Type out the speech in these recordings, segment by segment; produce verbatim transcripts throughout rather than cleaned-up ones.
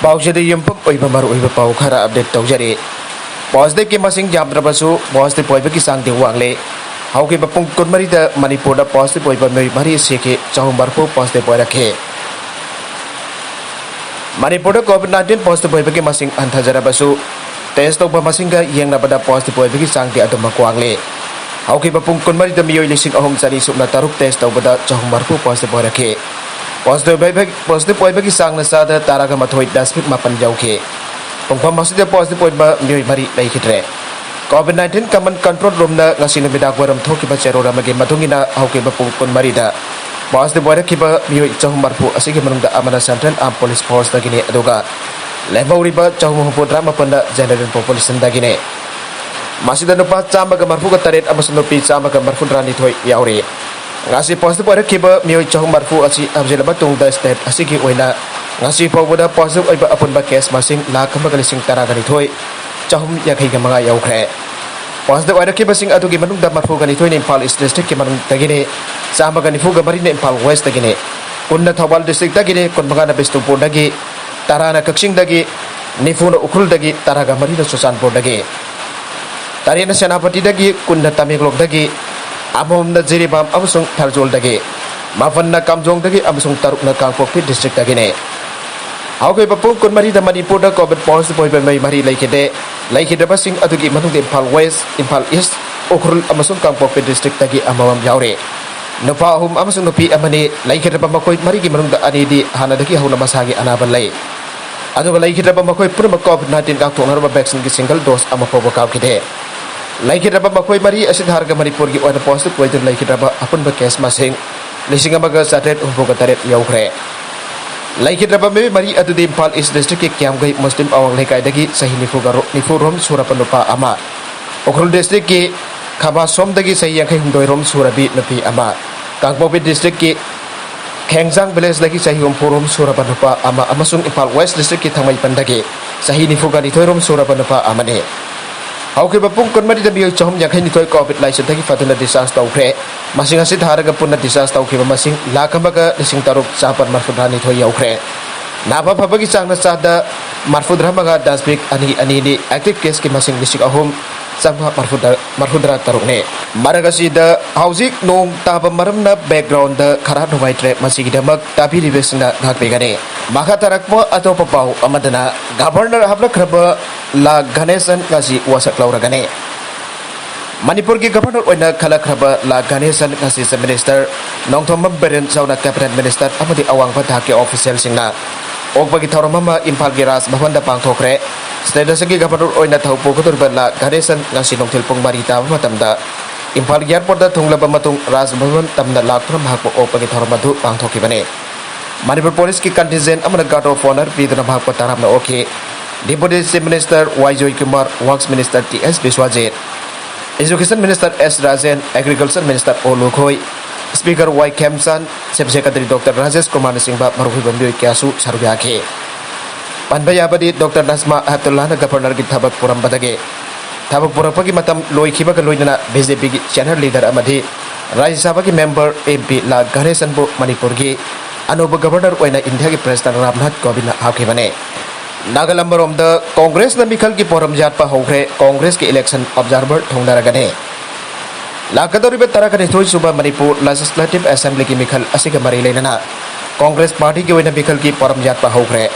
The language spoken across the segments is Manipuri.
ꯄꯥꯎꯁꯤꯗ ꯌꯨꯝꯐꯝ ꯑꯣꯏꯕ ꯃꯔꯨꯑꯣꯏꯕ ꯄꯥꯎ ꯈꯔ update ꯇꯧꯖꯔꯤ꯫ Positive ꯀꯤ ꯃꯁꯤꯡ ꯌꯥꯝꯗ꯭ꯔꯕꯁꯨ positive ꯑꯣꯏꯕꯒꯤ ꯆꯥꯡꯗꯤ ꯋꯥꯡꯂꯦ꯫ ꯍꯧꯈꯤꯕ ꯄꯨꯡ ꯀꯨꯟꯃꯔꯤꯗ ꯃꯅꯤꯄꯨꯔꯗ positive ꯑꯣꯏꯕ ꯃꯤꯑꯣꯏ ꯃꯔꯤ ꯁꯤꯈꯤ, ꯆꯍꯨꯝ ꯃꯔꯤꯐꯨ positive ꯑꯣꯏꯔꯛꯈꯤ꯫ ꯃꯅꯤꯄꯨꯔꯗ COVID nineteen positive ꯑꯣꯏꯕꯒꯤ ꯃꯁꯤꯡ ꯍꯟꯊꯖꯔꯕꯁꯨ, test ꯇꯧꯕ ꯃꯁꯤꯡꯒ ꯌꯦꯡꯅꯕꯗ positive ꯑꯣꯏꯕꯒꯤ ꯆꯥꯡꯗꯤ ꯑꯗꯨꯃꯛ ꯋꯥꯡꯂꯤ꯫ ꯍꯧꯈꯤꯕ ꯄꯨꯡ ꯀꯨꯟꯃꯔꯤꯗ ꯃꯤꯑꯣꯏ ꯂꯤꯁꯤꯡ ꯑꯍꯨꯝ ꯆꯅꯤ ꯁꯨꯞꯅ ꯇꯔꯨꯛ test ꯇꯧꯕꯗ ꯆꯍꯨꯝ ꯃꯔꯤꯐꯨ positive ꯑꯣꯏꯔꯛꯈꯤ꯫ Positive ꯑꯣꯏꯕ-, positive ꯑꯣꯏꯕꯒꯤ ꯆꯥꯡꯅ ꯆꯥꯗ ꯇꯔꯥꯒ ꯃꯥꯊꯣꯏ ꯗꯁꯃꯤꯛ ꯃꯥꯄꯟ ꯌꯧꯈꯤ꯫ ꯄꯨꯡꯐꯝ ꯑꯁꯤꯗ positive ꯑꯣꯏꯕ ꯃꯤꯑꯣꯏ ꯃꯔꯤ ꯂꯩꯈꯤꯗ꯭ꯔꯦ꯫ COVID nineteen Command Control Room ꯅ ꯉꯁꯤ ꯅꯨꯃꯤꯗꯥꯡ ꯋꯥꯏꯔꯝ ꯊꯣꯛꯈꯤꯕ ꯆꯦꯔꯣꯜ ꯑꯃꯒꯤ ꯃꯇꯨꯡ ꯏꯟꯅ, ꯍꯧꯈꯤꯕ ꯄꯨꯡ ꯀꯨꯟꯃꯔꯤꯗ positive ꯑꯣꯏꯔꯛꯈꯤꯕ ꯃꯤꯑꯣꯏ ꯆꯍꯨꯝ ꯃꯔꯤꯐꯨ ꯑꯁꯤꯒꯤ ꯃꯅꯨꯡꯗ ꯑꯃꯅ Central Armed Police Force ꯇꯒꯤꯅꯤ, ꯑꯗꯨꯒ ꯂꯦꯝꯍꯧꯔꯤꯕ ꯆꯍꯨꯝ ꯍꯨꯝꯐꯨꯇꯔꯥ ꯃꯥꯄꯟꯅ general population ꯗꯒꯤꯅꯤ꯫ ꯃꯁꯤꯗ ꯅꯨꯄꯥ ꯆꯥꯝꯃꯒ ꯃꯔꯤꯐꯨꯒ ꯇꯔꯦꯠ ꯑꯃꯁꯨꯡ ꯅꯨꯄꯤ ꯆꯥꯝꯃꯒ ꯃꯔꯤꯐꯨꯇꯔꯥꯅꯤꯊꯣꯏ ꯌꯥꯎꯔꯤ꯫ ꯉꯁꯤ positive ꯑꯣꯏꯔꯛꯈꯤꯕ ꯃꯤꯑꯣꯏ ꯆꯍꯨꯝ ꯃꯔꯤꯐꯨ ꯑꯁꯤ ꯍꯧꯖꯤꯜꯂꯕ ꯇꯨꯡꯗ state ꯑꯁꯤꯒꯤ ꯑꯣꯏꯅ ꯉꯁꯤ ꯐꯥꯎꯕꯗ positive ꯑꯣꯏꯕ ꯑꯄꯨꯟꯕ case ꯃꯁꯤꯡ ꯂꯥꯈ ꯑꯃꯒ ꯂꯤꯁꯤꯡ ꯇꯔꯥꯒ ꯅꯤꯊꯣꯏ ꯆꯍꯨꯝ ꯌꯥꯡꯈꯩꯒ ꯃꯉꯥ ꯌꯧꯈ꯭ꯔꯦ꯫ Positive ꯑꯣꯏꯔꯛꯈꯤꯕꯁꯤꯡ ꯑꯗꯨꯒꯤ ꯃꯅꯨꯡꯗ ꯃꯔꯤꯐꯨꯒ ꯅꯤꯊꯣꯏꯅ ꯏꯝꯐꯥꯜ East district ꯀꯤ ꯃꯅꯨꯡꯗꯒꯤꯅꯤ, ꯆꯥꯝꯃꯒ ꯅꯤꯐꯨꯒ ꯃꯔꯤꯅ ꯏꯝꯐꯥꯜ West ꯇꯒꯤꯅꯤ, ꯀꯨꯟꯅ ꯊꯧꯕꯥꯜ district ꯇꯒꯤꯅꯤ, ꯀꯨꯟꯃꯉꯥꯅ ꯕꯤꯁꯅꯨꯄꯨꯔꯗꯒꯤ, ꯇꯔꯥꯅ ꯀꯛꯆꯤꯡꯗꯒꯤ, ꯅꯤꯐꯨꯅ ꯎꯈ꯭ꯔꯨꯜꯗꯒꯤ, ꯇꯔꯥꯒ ꯃꯔꯤꯅ ꯆꯨꯔꯆꯥꯟꯄꯨꯔꯗꯒꯤ, ꯇꯔꯦꯠꯅ ꯁꯦꯅꯥꯄꯇꯤꯗꯒꯤ, ꯀꯨꯟꯅ ꯇꯃꯦꯡꯂꯣꯡꯗꯒꯤ, ꯑꯃꯃꯝꯅ ꯖꯤꯔꯤꯕꯥꯝ ꯑꯃꯁꯨꯡ ꯐꯦꯔꯖꯣꯜꯗꯒꯤ, ꯃꯥꯄꯟꯅ ꯀꯥꯝꯖꯣꯡꯗꯒꯤ ꯑꯃꯁꯨꯡ ꯇꯔꯨꯛꯅ ꯀꯥꯡꯄꯣꯛꯄꯤ district ꯇꯒꯤꯅꯤ꯫ ꯍꯧꯈꯤꯕ ꯄꯨꯡ ꯀꯨꯟꯃꯔꯤꯗ ꯃꯅꯤꯄꯨꯔꯗ COVID positive ꯑꯣꯏꯕ ꯃꯤꯑꯣꯏ ꯃꯔꯤ ꯂꯩꯈꯤꯗꯦ꯫ ꯂꯩꯈꯤꯗ꯭ꯔꯕꯁꯤꯡ ꯑꯗꯨꯒꯤ ꯃꯅꯨꯡꯗ ꯏꯝꯐꯥꯜ West, ꯏꯝꯐꯥꯜ East, ꯎꯈ꯭ꯔꯨꯜ ꯑꯃꯁꯨꯡ ꯀꯥꯡꯄꯣꯛꯄꯤ district ꯇꯒꯤ ꯑꯃꯃꯝ ꯌꯥꯎꯔꯤ꯫ ꯅꯨꯄꯥ ꯑꯍꯨꯝ ꯑꯃꯁꯨꯡ ꯅꯨꯄꯤ ꯑꯃꯅꯤ꯫ ꯂꯩꯈꯤꯗ꯭ꯔꯕ ꯃꯈꯣꯏ ꯃꯔꯤꯒꯤ ꯃꯅꯨꯡꯗ ꯑꯅꯤꯗꯤ ꯍꯥꯟꯅꯗꯒꯤ ꯍꯧꯅ ꯃꯁꯥꯒꯤ ꯑꯅꯥꯕ ꯂꯩ꯫ ꯑꯗꯨꯒ ꯂꯩꯈꯤꯗ꯭ꯔꯕ ꯃꯈꯣꯏ ꯄꯨꯝꯅꯃꯛ COVID nineteen ꯉꯥꯛꯊꯣꯛꯅꯅꯕ vaccine ꯒꯤ single dose ꯑꯃ ꯐꯥꯎꯕ ꯀꯥꯞꯈꯤꯗꯦ꯫ ꯂꯩꯈꯤꯗ꯭ꯔꯕ ꯃꯈꯣꯏ ꯃꯔꯤ ꯑꯁꯤ ꯊꯥꯔꯒ ꯃꯅꯤꯄꯨꯔꯒꯤ ꯑꯣꯏꯅ positive ꯑꯣꯏꯗꯨꯅ ꯂꯩꯈꯤꯗ꯭ꯔꯕ ꯑꯄꯨꯟꯕ case ꯃꯁꯤꯡ ꯂꯤꯁꯤꯡ ꯑꯃꯒ ꯆꯥꯇ꯭ꯔꯦꯠ ꯍꯨꯝꯐꯨꯒ ꯇꯔꯦꯠ ꯌꯧꯈ꯭ꯔꯦ꯫ ꯂꯩꯈꯤꯗ꯭ꯔꯕ ꯃꯤꯑꯣꯏ ꯃꯔꯤ ꯑꯗꯨꯗꯤ ꯏꯝꯐꯥꯜ East district ꯀꯤ ꯀꯤꯌꯥꯝꯒꯩ ꯃꯨꯁꯂꯤꯝ ꯑꯋꯥꯡ ꯂꯩꯀꯥꯏꯗꯒꯤ ꯆꯍꯤ ꯅꯤꯐꯨꯒ ꯔꯣ-, ꯅꯤꯐꯨ ꯔꯣꯝ ꯁꯨꯔꯕ ꯅꯨꯄꯥ ꯑꯃ, ꯎꯈ꯭ꯔꯨꯜ district ꯀꯤ ꯈꯕꯥꯁꯣꯝꯗꯒꯤ ꯆꯍꯤ ꯌꯥꯡꯈꯩ ꯍꯨꯝꯗꯣꯏ ꯔꯣꯝ ꯁꯨꯔꯕꯤ ꯅꯨꯄꯤ ꯑꯃ, ꯀꯥꯡꯄꯣꯛꯄꯤ district ꯀꯤ ꯈꯦꯡꯖꯥꯡ village ꯗꯒꯤ ꯆꯍꯤ ꯍꯨꯝꯐꯨ ꯔꯣꯝ ꯁꯨꯔꯕ ꯅꯨꯄꯥ ꯑꯃ ꯑꯃꯁꯨꯡ ꯏꯝꯐꯥꯜ West district ꯀꯤ ꯊꯥꯡꯃꯩꯕꯟꯗꯒꯤ ꯆꯍꯤ ꯅꯤꯐꯨꯒ ꯅꯤꯊꯣꯏ ꯔꯣꯝ ꯁꯨꯔꯕ ꯅꯨꯄꯥ ꯑꯃꯅꯤ꯫ ꯍꯧꯈꯤꯕ ꯄꯨꯡ ꯀꯨꯟꯃꯔꯤꯗ ꯃꯤꯑꯣꯏ ꯆꯍꯨꯝ ꯌꯥꯡꯈꯩ ꯅꯤꯊꯣꯏ COVID ꯂꯥꯏꯆꯠꯇꯒꯤ ꯐꯗꯨꯅ discharge ꯇꯧꯈ꯭ꯔꯦ꯫ ꯃꯁꯤꯡ ꯑꯁꯤ ꯊꯥꯔꯒ ꯄꯨꯟꯅ discharge ꯇꯧꯈꯤꯕ ꯃꯁꯤꯡ ꯂꯥꯈ ꯑꯃꯒ ꯂꯤꯁꯤꯡ ꯇꯔꯨꯛ ꯆꯥꯄꯟ ꯃꯔꯤꯐꯨꯇꯔꯥ ꯅꯤꯊꯣꯏ ꯌꯧꯈ꯭ꯔꯦ꯫ ꯅꯥꯕ ꯐꯕꯒꯤ ꯆꯥꯡꯅ ꯆꯥꯗ ꯃꯔꯐꯨꯇꯔꯥ ꯃꯉꯥ, ꯗꯁꯃꯤꯛ ꯑꯅꯤ ꯑꯅꯤꯅꯤ꯫ ꯑꯦꯛꯇꯤꯚ ꯀꯦꯁꯀꯤ ꯃꯁꯤꯡ ꯂꯤꯁꯤꯡ ꯑꯍꯨꯝ ꯆꯥꯝꯃꯉꯥ ꯃꯔꯐꯨꯇꯔꯥ, ꯃꯔꯐꯨꯇꯔꯥ ꯇꯔꯨꯛꯅꯤ꯫ ꯃꯔꯛ ꯑꯁꯤꯗ ꯍꯧꯖꯤꯛ ꯅꯣꯡ ꯇꯥꯕ ꯃꯔꯝꯅ ꯕꯦꯛꯒ꯭ꯔꯥꯎꯟꯗ ꯈꯔ ꯅꯨꯡꯉꯥꯏꯇ꯭ꯔꯦ, ꯃꯁꯤꯒꯤꯗꯃꯛ ꯇꯥꯕꯤꯔꯤꯕꯁꯤꯡꯅ ꯉꯥꯛꯄꯤꯒꯅꯤ꯫ ꯃꯈꯥ ꯇꯥꯔꯛꯄ ꯑꯇꯣꯞꯄ ꯄꯥꯎ ꯑꯃꯗꯅ, ꯒꯚꯔꯅꯔ ꯍꯥꯞꯂꯛꯈ꯭ꯔꯕ ꯂꯥ ꯒꯅꯦꯁꯟ ꯉꯁꯤ ꯋꯥꯁꯛ ꯂꯧꯔꯒꯅꯤ꯫ ꯃꯅꯤꯄꯨꯔꯒꯤ ꯒꯚꯔꯅꯔ ꯑꯣꯏꯅ ꯈꯜꯂꯛꯈ꯭ꯔꯕ ꯂꯥ ꯒꯅꯦꯁꯟ ꯉꯁꯤ ꯆꯤꯐ ꯃꯤꯅꯤꯁꯇꯔ ꯅꯣꯡꯊꯣꯝꯕꯝ ꯕꯤꯔꯦꯟ ꯆꯥꯎꯅ ꯀꯦꯕꯤꯅꯦꯠ ꯃꯤꯅꯤꯁꯇꯔ ꯑꯃꯗꯤ ꯑꯋꯥꯡꯕ ꯊꯥꯛꯀꯤ ꯑꯣꯐꯤꯁꯤꯌꯦꯜꯁꯤꯡꯅ ꯑꯣꯛꯄꯒꯤ ꯊꯧꯔꯝ ꯑꯃ ꯏꯝꯐꯥꯜꯒꯤ ꯔꯥꯖ ꯚꯕꯟꯗ ꯄꯥꯡꯊꯣꯛꯈ꯭ꯔꯦ꯫ ꯁ꯭ꯇꯦꯠ ꯑꯁꯤꯒꯤ ꯒꯚꯔꯅꯔ ꯑꯣꯏꯅ ꯊꯧ ꯄꯨꯒꯗꯧꯔꯤꯕ ꯂꯥ ꯒꯅꯦꯁꯟ ꯉꯁꯤ ꯅꯨꯡꯊꯤꯜ ꯄꯨꯡ ꯃꯔꯤ ꯇꯥꯕ ꯃꯇꯝꯗ ꯏꯝꯐꯥꯜꯒꯤ ꯑꯦꯌꯔꯄꯣꯔꯠꯇ ꯊꯨꯡꯂꯕ ꯃꯇꯨꯡ ꯔꯥꯖ ꯚꯕꯟ ꯇꯝꯅ ꯂꯥꯛꯇꯨꯅ ꯃꯍꯥꯛꯄꯨ ꯑꯣꯛꯄꯒꯤ ꯊꯧꯔꯝ ꯑꯗꯨ ꯄꯥꯡꯊꯣꯛꯈꯤꯕꯅꯤ꯫ ꯃꯅꯤꯄꯨꯔ ꯄꯨꯂꯤꯁꯀꯤ ꯀꯟꯇꯤꯟꯖꯦꯟ ꯑꯃꯅ guard of honour ꯄꯤꯗꯨꯅ ꯃꯍꯥꯛꯄꯨ ꯇꯔꯥꯝꯅ ꯑꯣꯛꯈꯤ꯫ ꯗꯤꯄꯨꯇꯤ ꯆꯤꯐ ꯃꯤꯅꯤꯁꯇꯔ ꯋꯥꯏ ꯖꯣꯏꯀꯨꯃꯥꯔ, ꯋꯥꯔꯛꯁ ꯃꯤꯅꯤꯁꯇꯔ ꯇꯤ ꯑꯦꯁ ꯕꯤꯁ꯭ꯋꯥꯖꯤꯠ, ꯏꯖꯨꯀꯦꯁꯟ ꯃꯤꯅꯤꯁꯇꯔ ꯑꯦꯁ ꯔꯥꯖꯦꯟ, ꯑꯦꯒ꯭ꯔꯤꯀꯜꯆꯔ ꯃꯤꯅꯤꯁꯇꯔ ꯑꯣ ꯂꯨꯈꯣꯏ, ꯁ꯭ꯄꯤꯀꯔ ꯋꯥꯏ ꯈꯦꯝꯆꯥꯟ, ꯆꯤꯐ ꯁꯦꯀ꯭ꯔꯦꯇꯔꯤ ꯗꯣꯛꯇꯔ ꯔꯥꯖꯦꯁ ꯀꯨꯃꯥꯔꯅꯆꯤꯡꯕ ꯃꯔꯨꯑꯣꯏꯕ ꯃꯤꯑꯣꯏ ꯀꯌꯥꯁꯨ ꯁꯔꯨꯛ ꯌꯥꯈꯤ꯫ ꯄꯟꯕ ꯌꯥꯕꯗꯤ, ꯗꯣꯛꯇꯔ ꯅꯖꯃꯥ ꯍꯦꯞꯇꯨꯜꯂꯥꯅ ꯒꯚꯔꯅꯔꯒꯤ ꯊꯕꯛ ꯄꯨꯔꯝꯕꯗꯒꯤ ꯊꯕꯛ ꯄꯨꯔꯛꯄꯒꯤ ꯃꯇꯝ ꯂꯣꯏꯈꯤꯕꯒ ꯂꯣꯏꯅꯅ ꯕꯤ ꯖꯦ ꯄꯤꯒꯤ ꯁꯦꯅꯤꯌꯔ ꯂꯤꯗꯔ ꯑꯃꯗꯤ ꯔꯥꯖ꯭ꯌ ꯁꯚꯥꯒꯤ ꯃꯦꯝꯕꯔ ꯑꯦꯝ ꯄꯤ ꯂꯥ ꯒꯅꯦꯁꯟꯕꯨ ꯃꯅꯤꯄꯨꯔꯒꯤ ꯑꯅꯧꯕ ꯒꯚꯔꯅꯔ ꯑꯣꯏꯅ ꯏꯟꯗꯤꯌꯥꯒꯤ ꯄ꯭ꯔꯦꯁꯤꯗꯦꯟꯠ ꯔꯥꯝꯅꯥꯊ ꯀꯣꯕꯤꯟꯗꯅ ꯍꯥꯞꯈꯤꯕꯅꯤ꯫ ꯅꯥꯒꯥꯂꯦꯟ ꯑꯃꯔꯣꯝꯗ ꯀꯣꯡꯒ꯭ꯔꯦꯁꯅ ꯃꯤꯈꯜꯒꯤ ꯄꯣꯔꯝ ꯌꯥꯠꯄ ꯍꯧꯈ꯭ꯔꯦ꯫ ꯀꯣꯡꯒ꯭ꯔꯦꯁꯀꯤ ꯏꯂꯦꯛꯁꯟ ꯑꯣꯕꯖꯥꯔꯚꯔ ꯊꯨꯡꯅꯔꯒꯅꯤ꯫ ꯂꯥꯛꯀꯗꯧꯔꯤꯕ ꯇꯔꯥꯅꯤꯊꯣꯏ ꯁꯨꯕ ꯃꯅꯤꯄꯨꯔ ꯂꯦꯖꯤꯁꯂꯦꯇꯤꯚ ꯑꯦꯁꯦꯝꯕ꯭ꯂꯤꯒꯤ ꯃꯤꯈꯜ ꯑꯁꯤꯒ ꯃꯔꯤ ꯂꯩꯅꯅ ꯀꯣꯡꯒ꯭ꯔꯦꯁ ꯄꯥꯔꯇꯤꯒꯤ ꯑꯣꯏꯅ ꯃꯤꯈꯜꯒꯤ ꯄꯣꯔꯝ ꯌꯥꯠꯄ ꯍꯧꯈ꯭ꯔꯦ꯫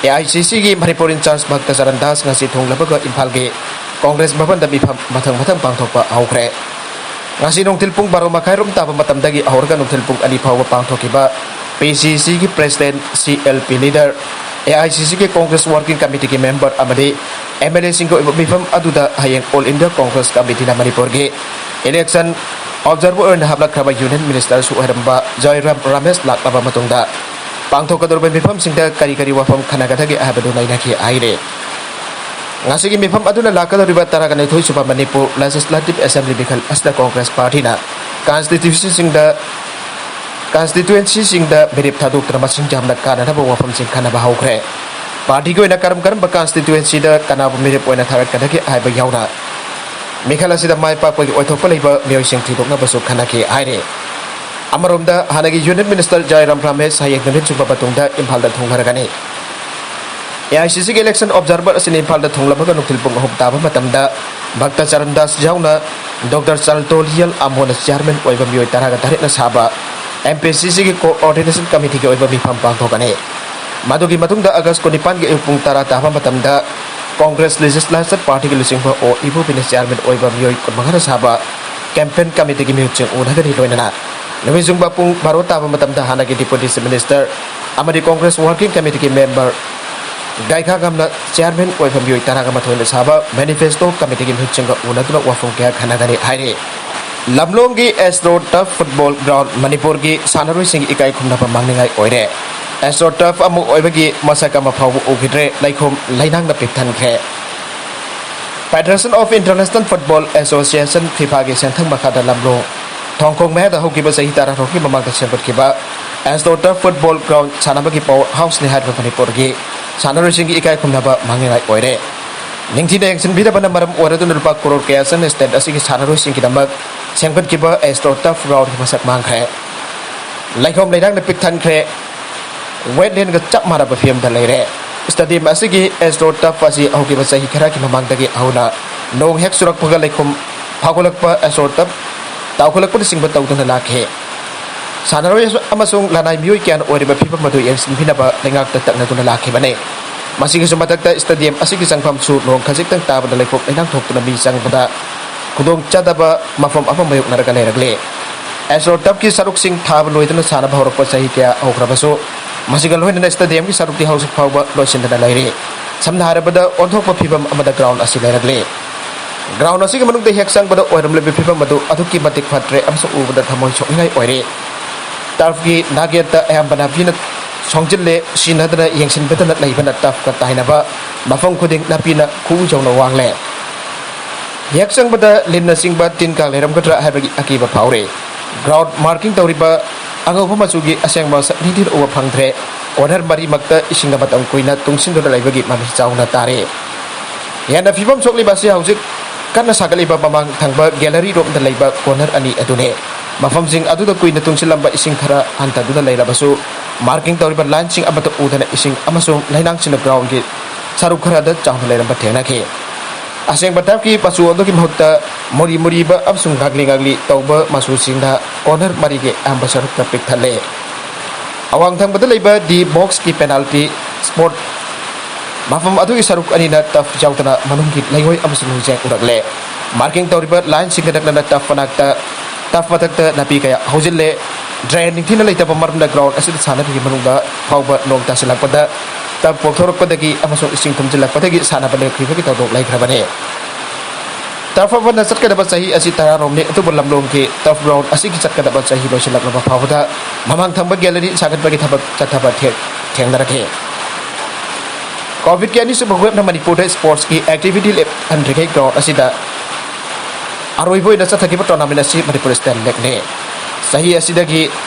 ꯑꯦ ꯑꯥꯏ ꯁꯤ ꯁꯤꯒꯤ ꯃꯅꯤꯄꯨꯔ ꯏꯟꯆꯥꯔꯖ ꯚꯛꯇ ꯆꯔꯟ ꯗꯥꯁ ꯉꯁꯤ ꯊꯨꯡꯂꯕꯒ ꯏꯝꯐꯥꯜꯒꯤ ꯀꯣꯡꯒ꯭ꯔꯦꯁ ꯚꯕꯟꯗ ꯃꯤꯐꯝ ꯃꯊꯪ ꯃꯊꯪ ꯄꯥꯡꯊꯣꯛꯄ ꯍꯧꯈ꯭ꯔꯦ꯫ ꯉꯁꯤ ꯅꯨꯡꯊꯤꯜ ꯄꯨꯡ ꯕꯥꯔꯣ ꯃꯈꯥꯏ ꯔꯣꯝ ꯇꯥꯕ ꯃꯇꯝꯗꯒꯤ ꯍꯧꯔꯒ ꯅꯨꯡꯊꯤꯜ ꯄꯨꯡ ꯑꯅꯤ ꯐꯥꯎꯕ ꯄꯥꯡꯊꯣꯛꯈꯤꯕ ꯄꯤ ꯁꯤ ꯁꯤꯒꯤ president, C L P leader, A I C ꯁꯤꯒꯤ ꯀꯣꯡꯒ꯭ꯔꯦꯁ ꯋꯥꯔꯀꯤꯡ ꯀꯃꯤꯇꯤꯒꯤ ꯃꯦꯝꯕꯔ ꯑꯃꯗꯤ ꯑꯦꯝ ꯑꯦꯜ ꯑꯦꯁꯤꯡꯒꯤ ꯑꯣꯏꯕ ꯃꯤꯐꯝ ꯑꯗꯨꯗ ꯍꯌꯦꯡ ꯑꯣꯜ ꯏꯟꯗꯤꯌꯥ ꯀꯣꯡꯒ꯭ꯔꯦꯁ ꯀꯃꯤꯇꯤꯅ ꯃꯅꯤꯄꯨꯔꯒꯤ ꯏꯂꯦꯛꯁꯟ ꯑꯣꯕꯖꯥꯔꯚꯔ ꯑꯣꯏꯅ ꯍꯥꯞꯂꯛꯈ꯭ꯔꯕ ꯌꯨꯅꯤꯌꯟ ꯃꯤꯅꯤꯁꯇꯔꯁꯨ ꯑꯣꯏꯔꯝꯕ ꯖꯣꯏꯔꯥꯝ ꯔꯥꯃꯦꯁ ꯂꯥꯛꯂꯕ ꯃꯇꯨꯡꯗ ꯄꯥꯡꯊꯣꯛꯀꯗꯧꯔꯤꯕ ꯃꯤꯐꯝꯁꯤꯡꯗ ꯀꯔꯤ ꯀꯔꯤ ꯋꯥꯐꯝ ꯈꯟꯅꯒꯗꯒꯦ ꯍꯥꯏꯕꯗꯨ ꯅꯩꯅꯈꯤ ꯍꯥꯏꯔꯤ꯫ ꯉꯁꯤꯒꯤ ꯃꯤꯐꯝ ꯑꯗꯨꯅ ꯂꯥꯛꯀꯗꯧꯔꯤꯕ ꯇꯔꯥꯅꯤꯊꯣꯏ ꯁꯨꯕ ꯃꯅꯤꯄꯨꯔ ꯂꯦꯖꯤꯁꯂꯦꯇꯤꯚ ꯑꯦꯁꯦꯝꯕ꯭ꯂꯤ ꯃꯤꯈꯜ ꯑꯁꯤꯗ ꯀꯣꯡꯒ꯭ꯔꯦꯁ ꯄꯥꯔꯇꯤꯅ ꯀꯟꯁꯇꯤꯇ꯭ꯌꯨꯁꯟꯁꯤꯡꯗ, ꯀꯟꯁꯇꯤꯇ꯭ꯌꯨꯑꯦꯟꯁꯤꯁꯤꯡꯗ ꯃꯤꯔꯦꯞ ꯊꯥꯗꯣꯛꯇꯨꯅ ꯃꯁꯤꯡ ꯌꯥꯝꯅ ꯀꯥꯟꯅꯅꯕ ꯋꯥꯐꯝꯁꯤꯡ ꯈꯟꯅꯕ ꯍꯧꯈ꯭ꯔꯦ꯫ ꯄꯥꯔꯇꯤꯒꯤ ꯑꯣꯏꯅ ꯀꯔꯝ ꯀꯔꯝꯕ ꯀꯟꯁꯇꯤꯇ꯭ꯌꯨꯑꯦꯟꯁꯤꯗ ꯀꯅꯥꯕꯨ ꯃꯤꯔꯦꯞ ꯑꯣꯏꯅ ꯊꯥꯒꯠꯀꯗꯒꯦ ꯍꯥꯏꯕ ꯌꯥꯎꯅ ꯃꯤꯈꯜ ꯑꯁꯤꯗ ꯃꯥꯏ ꯄꯥꯛꯄꯒꯤ ꯑꯣꯏꯊꯣꯛꯄ ꯂꯩꯕ ꯃꯤꯑꯣꯏꯁꯤꯡ ꯊꯤꯗꯣꯛꯅꯕꯁꯨ ꯈꯟꯅꯈꯤ ꯍꯥꯏꯔꯤ꯫ ꯑꯃꯔꯣꯝꯗ, ꯍꯥꯟꯅꯒꯤ Union Minister ꯖꯥꯏꯔꯥꯝ ꯔꯥꯃꯦꯁ ꯍꯌꯦꯡ ꯅꯨꯃꯤꯠ ꯆꯨꯞꯄ ꯃꯇꯨꯡꯗ ꯏꯝꯐꯥꯜꯗ ꯊꯨꯡꯂꯔꯒꯅꯤ꯫ AICCꯒꯤ election observer ꯑꯁꯤꯅ ꯏꯝꯐꯥꯜꯗ ꯊꯨꯡꯂꯕꯒ ꯅꯨꯡꯊꯤꯜ ꯄꯨꯡ ꯑꯍꯨꯝ ꯇꯥꯕ ꯃꯇꯝꯗ ꯚꯛꯇ ꯆꯔꯟ ꯗꯥꯁ ꯌꯥꯎꯅ Doctor ꯆꯥꯜꯇꯣꯂꯤꯌꯜ ꯑꯃꯣꯅ chairman ꯑꯣꯏꯕ ꯃꯤꯑꯣꯏ ꯇꯔꯥꯒ ꯇꯔꯦꯠꯅ ꯁꯥꯕ MPCCꯒꯤ Coordination Committeeꯒꯤ ꯑꯣꯏꯕ ꯃꯤꯐꯝ ꯄꯥꯡꯊꯣꯛꯀꯅꯤ꯫ ꯃꯗꯨꯒꯤ ꯃꯇꯨꯡꯗ August ꯀꯨꯟꯅꯤꯄꯥꯟꯒꯤ ꯑꯌꯨꯛ ꯄꯨꯡ ꯇꯔꯥ ꯇꯥꯕ ꯃꯇꯝꯗ Congress Legislature Partyꯒꯤ ꯂꯨꯆꯤꯡꯕ ꯑꯣ ꯏꯕꯣꯕꯤꯅ chairman ꯑꯣꯏꯕ ꯃꯤꯑꯣꯏ ꯀꯨꯟꯃꯉꯥꯅ ꯁꯥꯕ campaign committeeꯒꯤ ꯃꯤꯍꯨꯠꯁꯤꯡ ꯎꯅꯒꯅꯤ꯫ ꯂꯣꯏꯅꯅ ꯅꯨꯃꯤꯠ ꯌꯨꯡꯕ ꯄꯨꯡ ꯕꯥꯔꯣ ꯇꯥꯕ ꯃꯇꯝꯗ ꯍꯥꯟꯅꯒꯤ Deputy Chief Minister ꯑꯃꯗꯤ Congress Working Committeeꯒꯤ member ꯒꯥꯏꯈꯥꯒꯝꯅ chairman ꯑꯣꯏꯕ ꯃꯤꯑꯣꯏ ꯇꯔꯥꯒ ꯃꯥꯊꯣꯏꯅ ꯁꯥꯕ manifesto committeeꯒꯤ ꯃꯤꯍꯨꯠꯁꯤꯡꯒ ꯎꯅꯗꯨꯅ ꯋꯥꯐꯝ ꯀꯌꯥ ꯈꯟꯅꯒꯅꯤ ꯍꯥꯏꯔꯤ꯫ ꯂꯝꯂꯣꯡꯒꯤ Astro Turf Football Ground ꯃꯅꯤꯄꯨꯔꯒꯤ ꯁꯥꯟꯅꯔꯣꯏꯁꯤꯡꯒꯤ ꯏꯀꯥꯏ ꯈꯨꯝꯅꯕ ꯃꯥꯡꯅꯤꯡꯉꯥꯏ ꯑꯣꯏꯔꯦ꯫ Astro Turf ꯑꯃ ꯑꯣꯏꯕꯒꯤ ꯃꯁꯛ ꯑꯃ ꯐꯥꯎꯕ ꯎꯈꯤꯗ꯭ꯔꯦ, ꯂꯩꯈꯣꯝ ꯂꯩꯅꯥꯡꯅ ꯄꯤꯛꯊꯟꯈ꯭ꯔꯦ꯫ Federation of International Football Association, FIFAꯒꯤ ꯁꯦꯟꯊꯪ ꯃꯈꯥꯗ ꯂꯝꯂꯣꯡ ꯊꯣꯡꯈꯣꯡ ꯃꯌꯥꯗ ꯍꯧꯈꯤꯕ ꯆꯍꯤ ꯇꯔꯥ ꯇꯔꯨꯛꯀꯤ ꯃꯃꯥꯡꯗ ꯁꯦꯝꯒꯠꯈꯤꯕ Astro Turf Football Ground ꯁꯥꯟꯅꯕꯒꯤ power houseꯅꯤ ꯍꯥꯏꯔꯤꯕ ꯃꯅꯤꯄꯨꯔꯒꯤ ꯁꯥꯟꯅꯔꯣꯏꯁꯤꯡꯒꯤ ꯏꯀꯥꯏ ꯈꯨꯝꯅꯕ ꯃꯥꯡꯅꯤꯡꯉꯥꯏ ꯑꯣꯏꯔꯦ꯫ ꯅꯤꯡꯊꯤꯅ ꯌꯦꯡꯁꯤꯟꯕꯤꯗꯕꯅ ꯃꯔꯝ ꯑꯣꯏꯔꯗꯨꯅ ꯂꯨꯄꯥ ꯀꯔꯣꯔ ꯀꯌꯥ ꯆꯪꯅ state ꯑꯁꯤꯒꯤ ꯁꯥꯟꯅꯔꯣꯏꯁꯤꯡꯒꯤꯗꯃꯛ ꯁꯦꯝꯒꯠꯈꯤꯕ Astro Turf Groundꯒꯤ ꯃꯁꯛ ꯃꯥꯡꯈ꯭ꯔꯦ꯫ ꯂꯩꯈꯣꯝ ꯂꯩꯅꯥꯡꯅ ꯄꯤꯛ ꯊꯟꯈ꯭ꯔꯦ꯫ Wetlandꯒ ꯆꯞ ꯃꯥꯟꯅꯕ ꯐꯤꯕꯝꯗ ꯂꯩꯔꯦ꯫ Stadium ꯑꯁꯤꯒꯤ Astro Turf ꯑꯁꯤ ꯍꯧꯈꯤꯕ ꯆꯍꯤ ꯈꯔꯒꯤ ꯃꯃꯥꯡꯗꯒꯤ ꯍꯧꯅ ꯅꯣꯡ ꯍꯦꯛ ꯆꯨꯔꯛꯄꯒ ꯂꯩꯈꯣꯝ ꯐꯥꯎꯒꯠꯂꯛꯄ, Astro Turf ꯇꯥꯎꯈꯠꯂꯛꯄꯅꯆꯤꯡꯕ ꯇꯧꯗꯨꯅ ꯂꯥꯛꯈꯤ꯫ ꯁꯥꯟꯅꯔꯣꯏ ꯑꯃꯁꯨꯡ ꯂꯅꯥꯏ ꯃꯤꯑꯣꯏ ꯀꯌꯥꯅ ꯑꯣꯏꯔꯤꯕ ꯐꯤꯕꯝ ꯑꯗꯨ ꯌꯦꯡꯁꯤꯟꯕꯤꯅꯕ ꯂꯩꯉꯥꯛꯇ ꯇꯛꯅꯗꯨꯅ ꯂꯥꯛꯈꯤꯕꯅꯤ꯫ ꯃꯁꯤꯒꯤꯁꯨ ꯃꯊꯛꯇ stadium ꯑꯁꯤꯒꯤ ꯆꯪꯐꯝꯁꯨ ꯅꯣꯡ ꯈꯖꯤꯛꯇꯪ ꯇꯥꯕꯗ ꯂꯩꯈꯣꯝ ꯂꯩꯅꯥꯡ ꯊꯣꯛꯇꯨꯅ ꯃꯤ ꯆꯪꯕꯗ ꯈꯨꯗꯣꯡꯆꯥꯗꯕ ꯃꯐꯝ ꯑꯃ ꯃꯥꯌꯣꯛꯅꯔꯒ ꯂꯩꯔꯛꯂꯤ꯫ Astro Turfꯀꯤ ꯁꯔꯨꯛꯁꯤꯡ ꯊꯥꯕ ꯂꯣꯏꯗꯨꯅ ꯁꯥꯟꯅꯕ ꯍꯧꯔꯛꯄ ꯆꯍꯤ ꯀꯌꯥ ꯍꯧꯈ꯭ꯔꯕꯁꯨ, ꯃꯁꯤꯒ ꯂꯣꯏꯅꯅ stadiumꯒꯤ ꯁꯔꯨꯛꯇꯤ ꯍꯧꯖꯤꯛ ꯐꯥꯎꯕ ꯂꯣꯏꯁꯤꯟꯗꯅ ꯂꯩꯔꯤ꯫ ꯁꯝꯅ ꯍꯥꯏꯔꯕꯗ, ꯑꯣꯟꯊꯣꯛꯄ ꯐꯤꯕꯝ ꯑꯃꯗ ground ꯑꯁꯤ ꯂꯩꯔꯛꯂꯤ꯫ Ground ꯑꯁꯤꯒꯤ ꯃꯅꯨꯡꯗ ꯍꯦꯛ ꯆꯪꯕꯗ ꯑꯣꯏꯔꯝꯂꯤꯕ ꯐꯤꯕꯝ ꯑꯗꯨ ꯑꯗꯨꯛꯀꯤ ꯃꯇꯤꯛ ꯐꯠꯇ꯭ꯔꯦ ꯑꯃꯁꯨꯡ ꯎꯕꯗ ꯊꯃꯣꯏ ꯁꯣꯛꯅꯤꯡꯉꯥꯏ ꯑꯣꯏꯔꯦ꯫ Turfꯀꯤ ꯅꯥꯛꯌꯦꯠꯇ ꯑꯌꯥꯝꯕ ꯅꯥꯄꯤꯅ ꯁꯣꯡꯖꯤꯜꯂꯦ, ꯁꯤꯟꯅꯗꯅ ꯌꯦꯡꯁꯤꯟꯕꯤꯗꯅ ꯂꯩꯕꯅ turfꯀ ꯇꯥꯏꯅꯕ ꯃꯐꯝ ꯈꯨꯗꯤꯡ ꯅꯥꯄꯤꯅ ꯈꯨꯎ ꯌꯧꯅ ꯋꯥꯡꯂꯦ꯫ ꯍꯦꯛ ꯆꯪꯕꯗ ꯂꯤꯟꯅꯆꯤꯡꯕ ꯇꯤꯟ ꯀꯥꯡ ꯂꯩꯔꯝꯒꯗ꯭ꯔꯥ ꯍꯥꯏꯕꯒꯤ ꯑꯀꯤꯕ ꯐꯥꯎꯔꯦ꯫ Ground marking ꯇꯧꯔꯤꯕ ꯑꯉꯧꯕ ꯃꯆꯨꯒꯤ ꯑꯁꯦꯡꯕ ꯃꯁꯛ ꯅꯤꯡꯊꯤꯅ ꯎꯕ ꯐꯪꯗ꯭ꯔꯦ꯫ Corner ꯃꯔꯤꯃꯛꯇ ꯏꯁꯤꯡꯅ ꯃꯇꯝ ꯀꯨꯏꯅ ꯇꯨꯡꯁꯤꯟꯗꯨꯅ ꯂꯩꯕꯒꯤ ꯃꯃꯤ ꯆꯥꯎꯅ ꯇꯥꯔꯦ꯫ ꯍꯦꯟꯅ ꯐꯤꯕꯝ ꯁꯣꯛꯂꯤꯕ ꯑꯁꯤ ꯍꯧꯖꯤꯛ ꯀꯟꯅ ꯁꯥꯒꯠꯂꯤꯕ ꯃꯃꯥꯡ ꯊꯪꯕ gallery ꯔꯣꯝꯗ ꯂꯩꯕ corner ꯑꯅꯤ ꯑꯗꯨꯅꯤ꯫ ꯃꯐꯝꯁꯤꯡ ꯑꯗꯨꯗ ꯀꯨꯏꯅ ꯇꯨꯡꯁꯤꯜꯂꯝꯕ ꯏꯁꯤꯡ ꯈꯔ ꯍꯟꯊꯗꯨꯅ ꯂꯩꯔꯕꯁꯨ, marking ꯇꯧꯔꯤꯕ lineꯁꯤꯡ ꯑꯃꯠꯇ ꯎꯗꯅ ꯏꯁꯤꯡ ꯑꯃꯁꯨꯡ ꯂꯩꯅꯥꯡꯁꯤꯡꯅ groundꯒꯤ ꯁꯔꯨꯛ ꯈꯔꯗ ꯆꯥꯎꯅ ꯂꯩꯔꯝꯕ ꯊꯦꯡꯅꯈꯤ꯫ ꯑꯁꯦꯡꯕ turfꯀꯤ ꯃꯆꯨ ꯑꯗꯨꯒꯤ ꯃꯍꯨꯠꯇ ꯃꯨꯔꯤ ꯃꯨꯔꯤꯕ ꯑꯃꯁꯨꯡ ꯉꯥꯡꯂꯤ ꯉꯥꯡꯂꯤ ꯇꯧꯕ ꯃꯆꯨꯁꯤꯡꯅ corner ꯃꯔꯤꯒꯤ ꯑꯌꯥꯝꯕ ꯁꯔꯨꯛꯇ ꯄꯤꯛꯊꯜꯂꯦ꯫ ꯑꯋꯥꯡ ꯊꯪꯕꯗ ꯂꯩꯕ D boxꯀꯤ penalty spot ꯃꯐꯝ ꯑꯗꯨꯒꯤ ꯁꯔꯨꯛ ꯑꯅꯤꯅ turf ꯌꯥꯎꯗꯅ ꯃꯅꯨꯡꯒꯤ ꯂꯩꯉꯣꯏ ꯑꯃꯁꯨꯡ ꯅꯨꯡꯖꯦꯡ ꯎꯔꯛꯂꯦ꯫ Marking ꯇꯧꯔꯤꯕ lineꯁꯤꯡꯒ ꯅꯛꯅꯅ turf ꯃꯅꯥꯛꯇ, turf ꯃꯊꯛꯇ ꯅꯥꯄꯤ ꯀꯌꯥ ꯍꯧꯖꯤꯜꯂꯦ꯫ Drain ꯅꯤꯡꯊꯤꯅ ꯂꯩꯇꯕ ꯃꯔꯝꯅ ground ꯑꯁꯤꯗ ꯁꯥꯟꯅꯕꯒꯤ ꯃꯅꯨꯡꯗ ꯐꯥꯎꯕ ꯅꯣꯡ ꯇꯥꯁꯤꯜꯂꯛꯄꯗ turf ꯄꯣꯛꯊꯣꯔꯛꯄꯗꯒꯤ ꯑꯃꯁꯨꯡ ꯏꯁꯤꯡ ꯊꯨꯝꯖꯤꯜꯂꯛꯄꯗꯒꯤ ꯁꯥꯟꯅꯕ ꯂꯦꯞꯈꯤꯕꯒꯤ ꯊꯧꯗꯣꯛ ꯂꯩꯈ꯭ꯔꯕꯅꯤ꯫ Turf ꯑꯃꯅ ꯆꯠꯀꯗꯕ ꯆꯍꯤ ꯑꯁꯤ ꯇꯔꯥꯔꯣꯝꯅꯤ, ꯑꯗꯨꯕꯨ ꯂꯝꯂꯣꯡꯒꯤ turf ground ꯑꯁꯤꯒꯤ ꯆꯠꯀꯗꯕ ꯆꯍꯤ ꯂꯣꯏꯁꯤꯜꯂꯛꯂꯕ ꯐꯥꯎꯕꯗ ꯃꯃꯥꯡ ꯊꯪꯕ gallery ꯁꯥꯒꯠꯄꯒꯤ ꯊꯕꯛ ꯆꯠꯊꯕ ꯊꯦ-, ꯊꯦꯡꯅꯔꯛꯈꯤ꯫ Covidꯀꯤ ꯑꯅꯤꯁꯨꯕ waveꯅ ꯃꯅꯤꯄꯨꯔꯗ sportsꯀꯤ activity ꯂꯦꯞꯍꯟꯗ꯭ꯔꯤꯉꯩ ground ꯑꯁꯤꯗ ꯑꯔꯣꯏꯕ ꯑꯣꯏꯅ ꯆꯠꯊꯈꯤꯕ tournament ꯑꯁꯤ ꯃꯅꯤꯄꯨꯔ state leagueꯅꯤ꯫ ꯆꯍꯤ ꯑꯁꯤꯗꯒꯤ,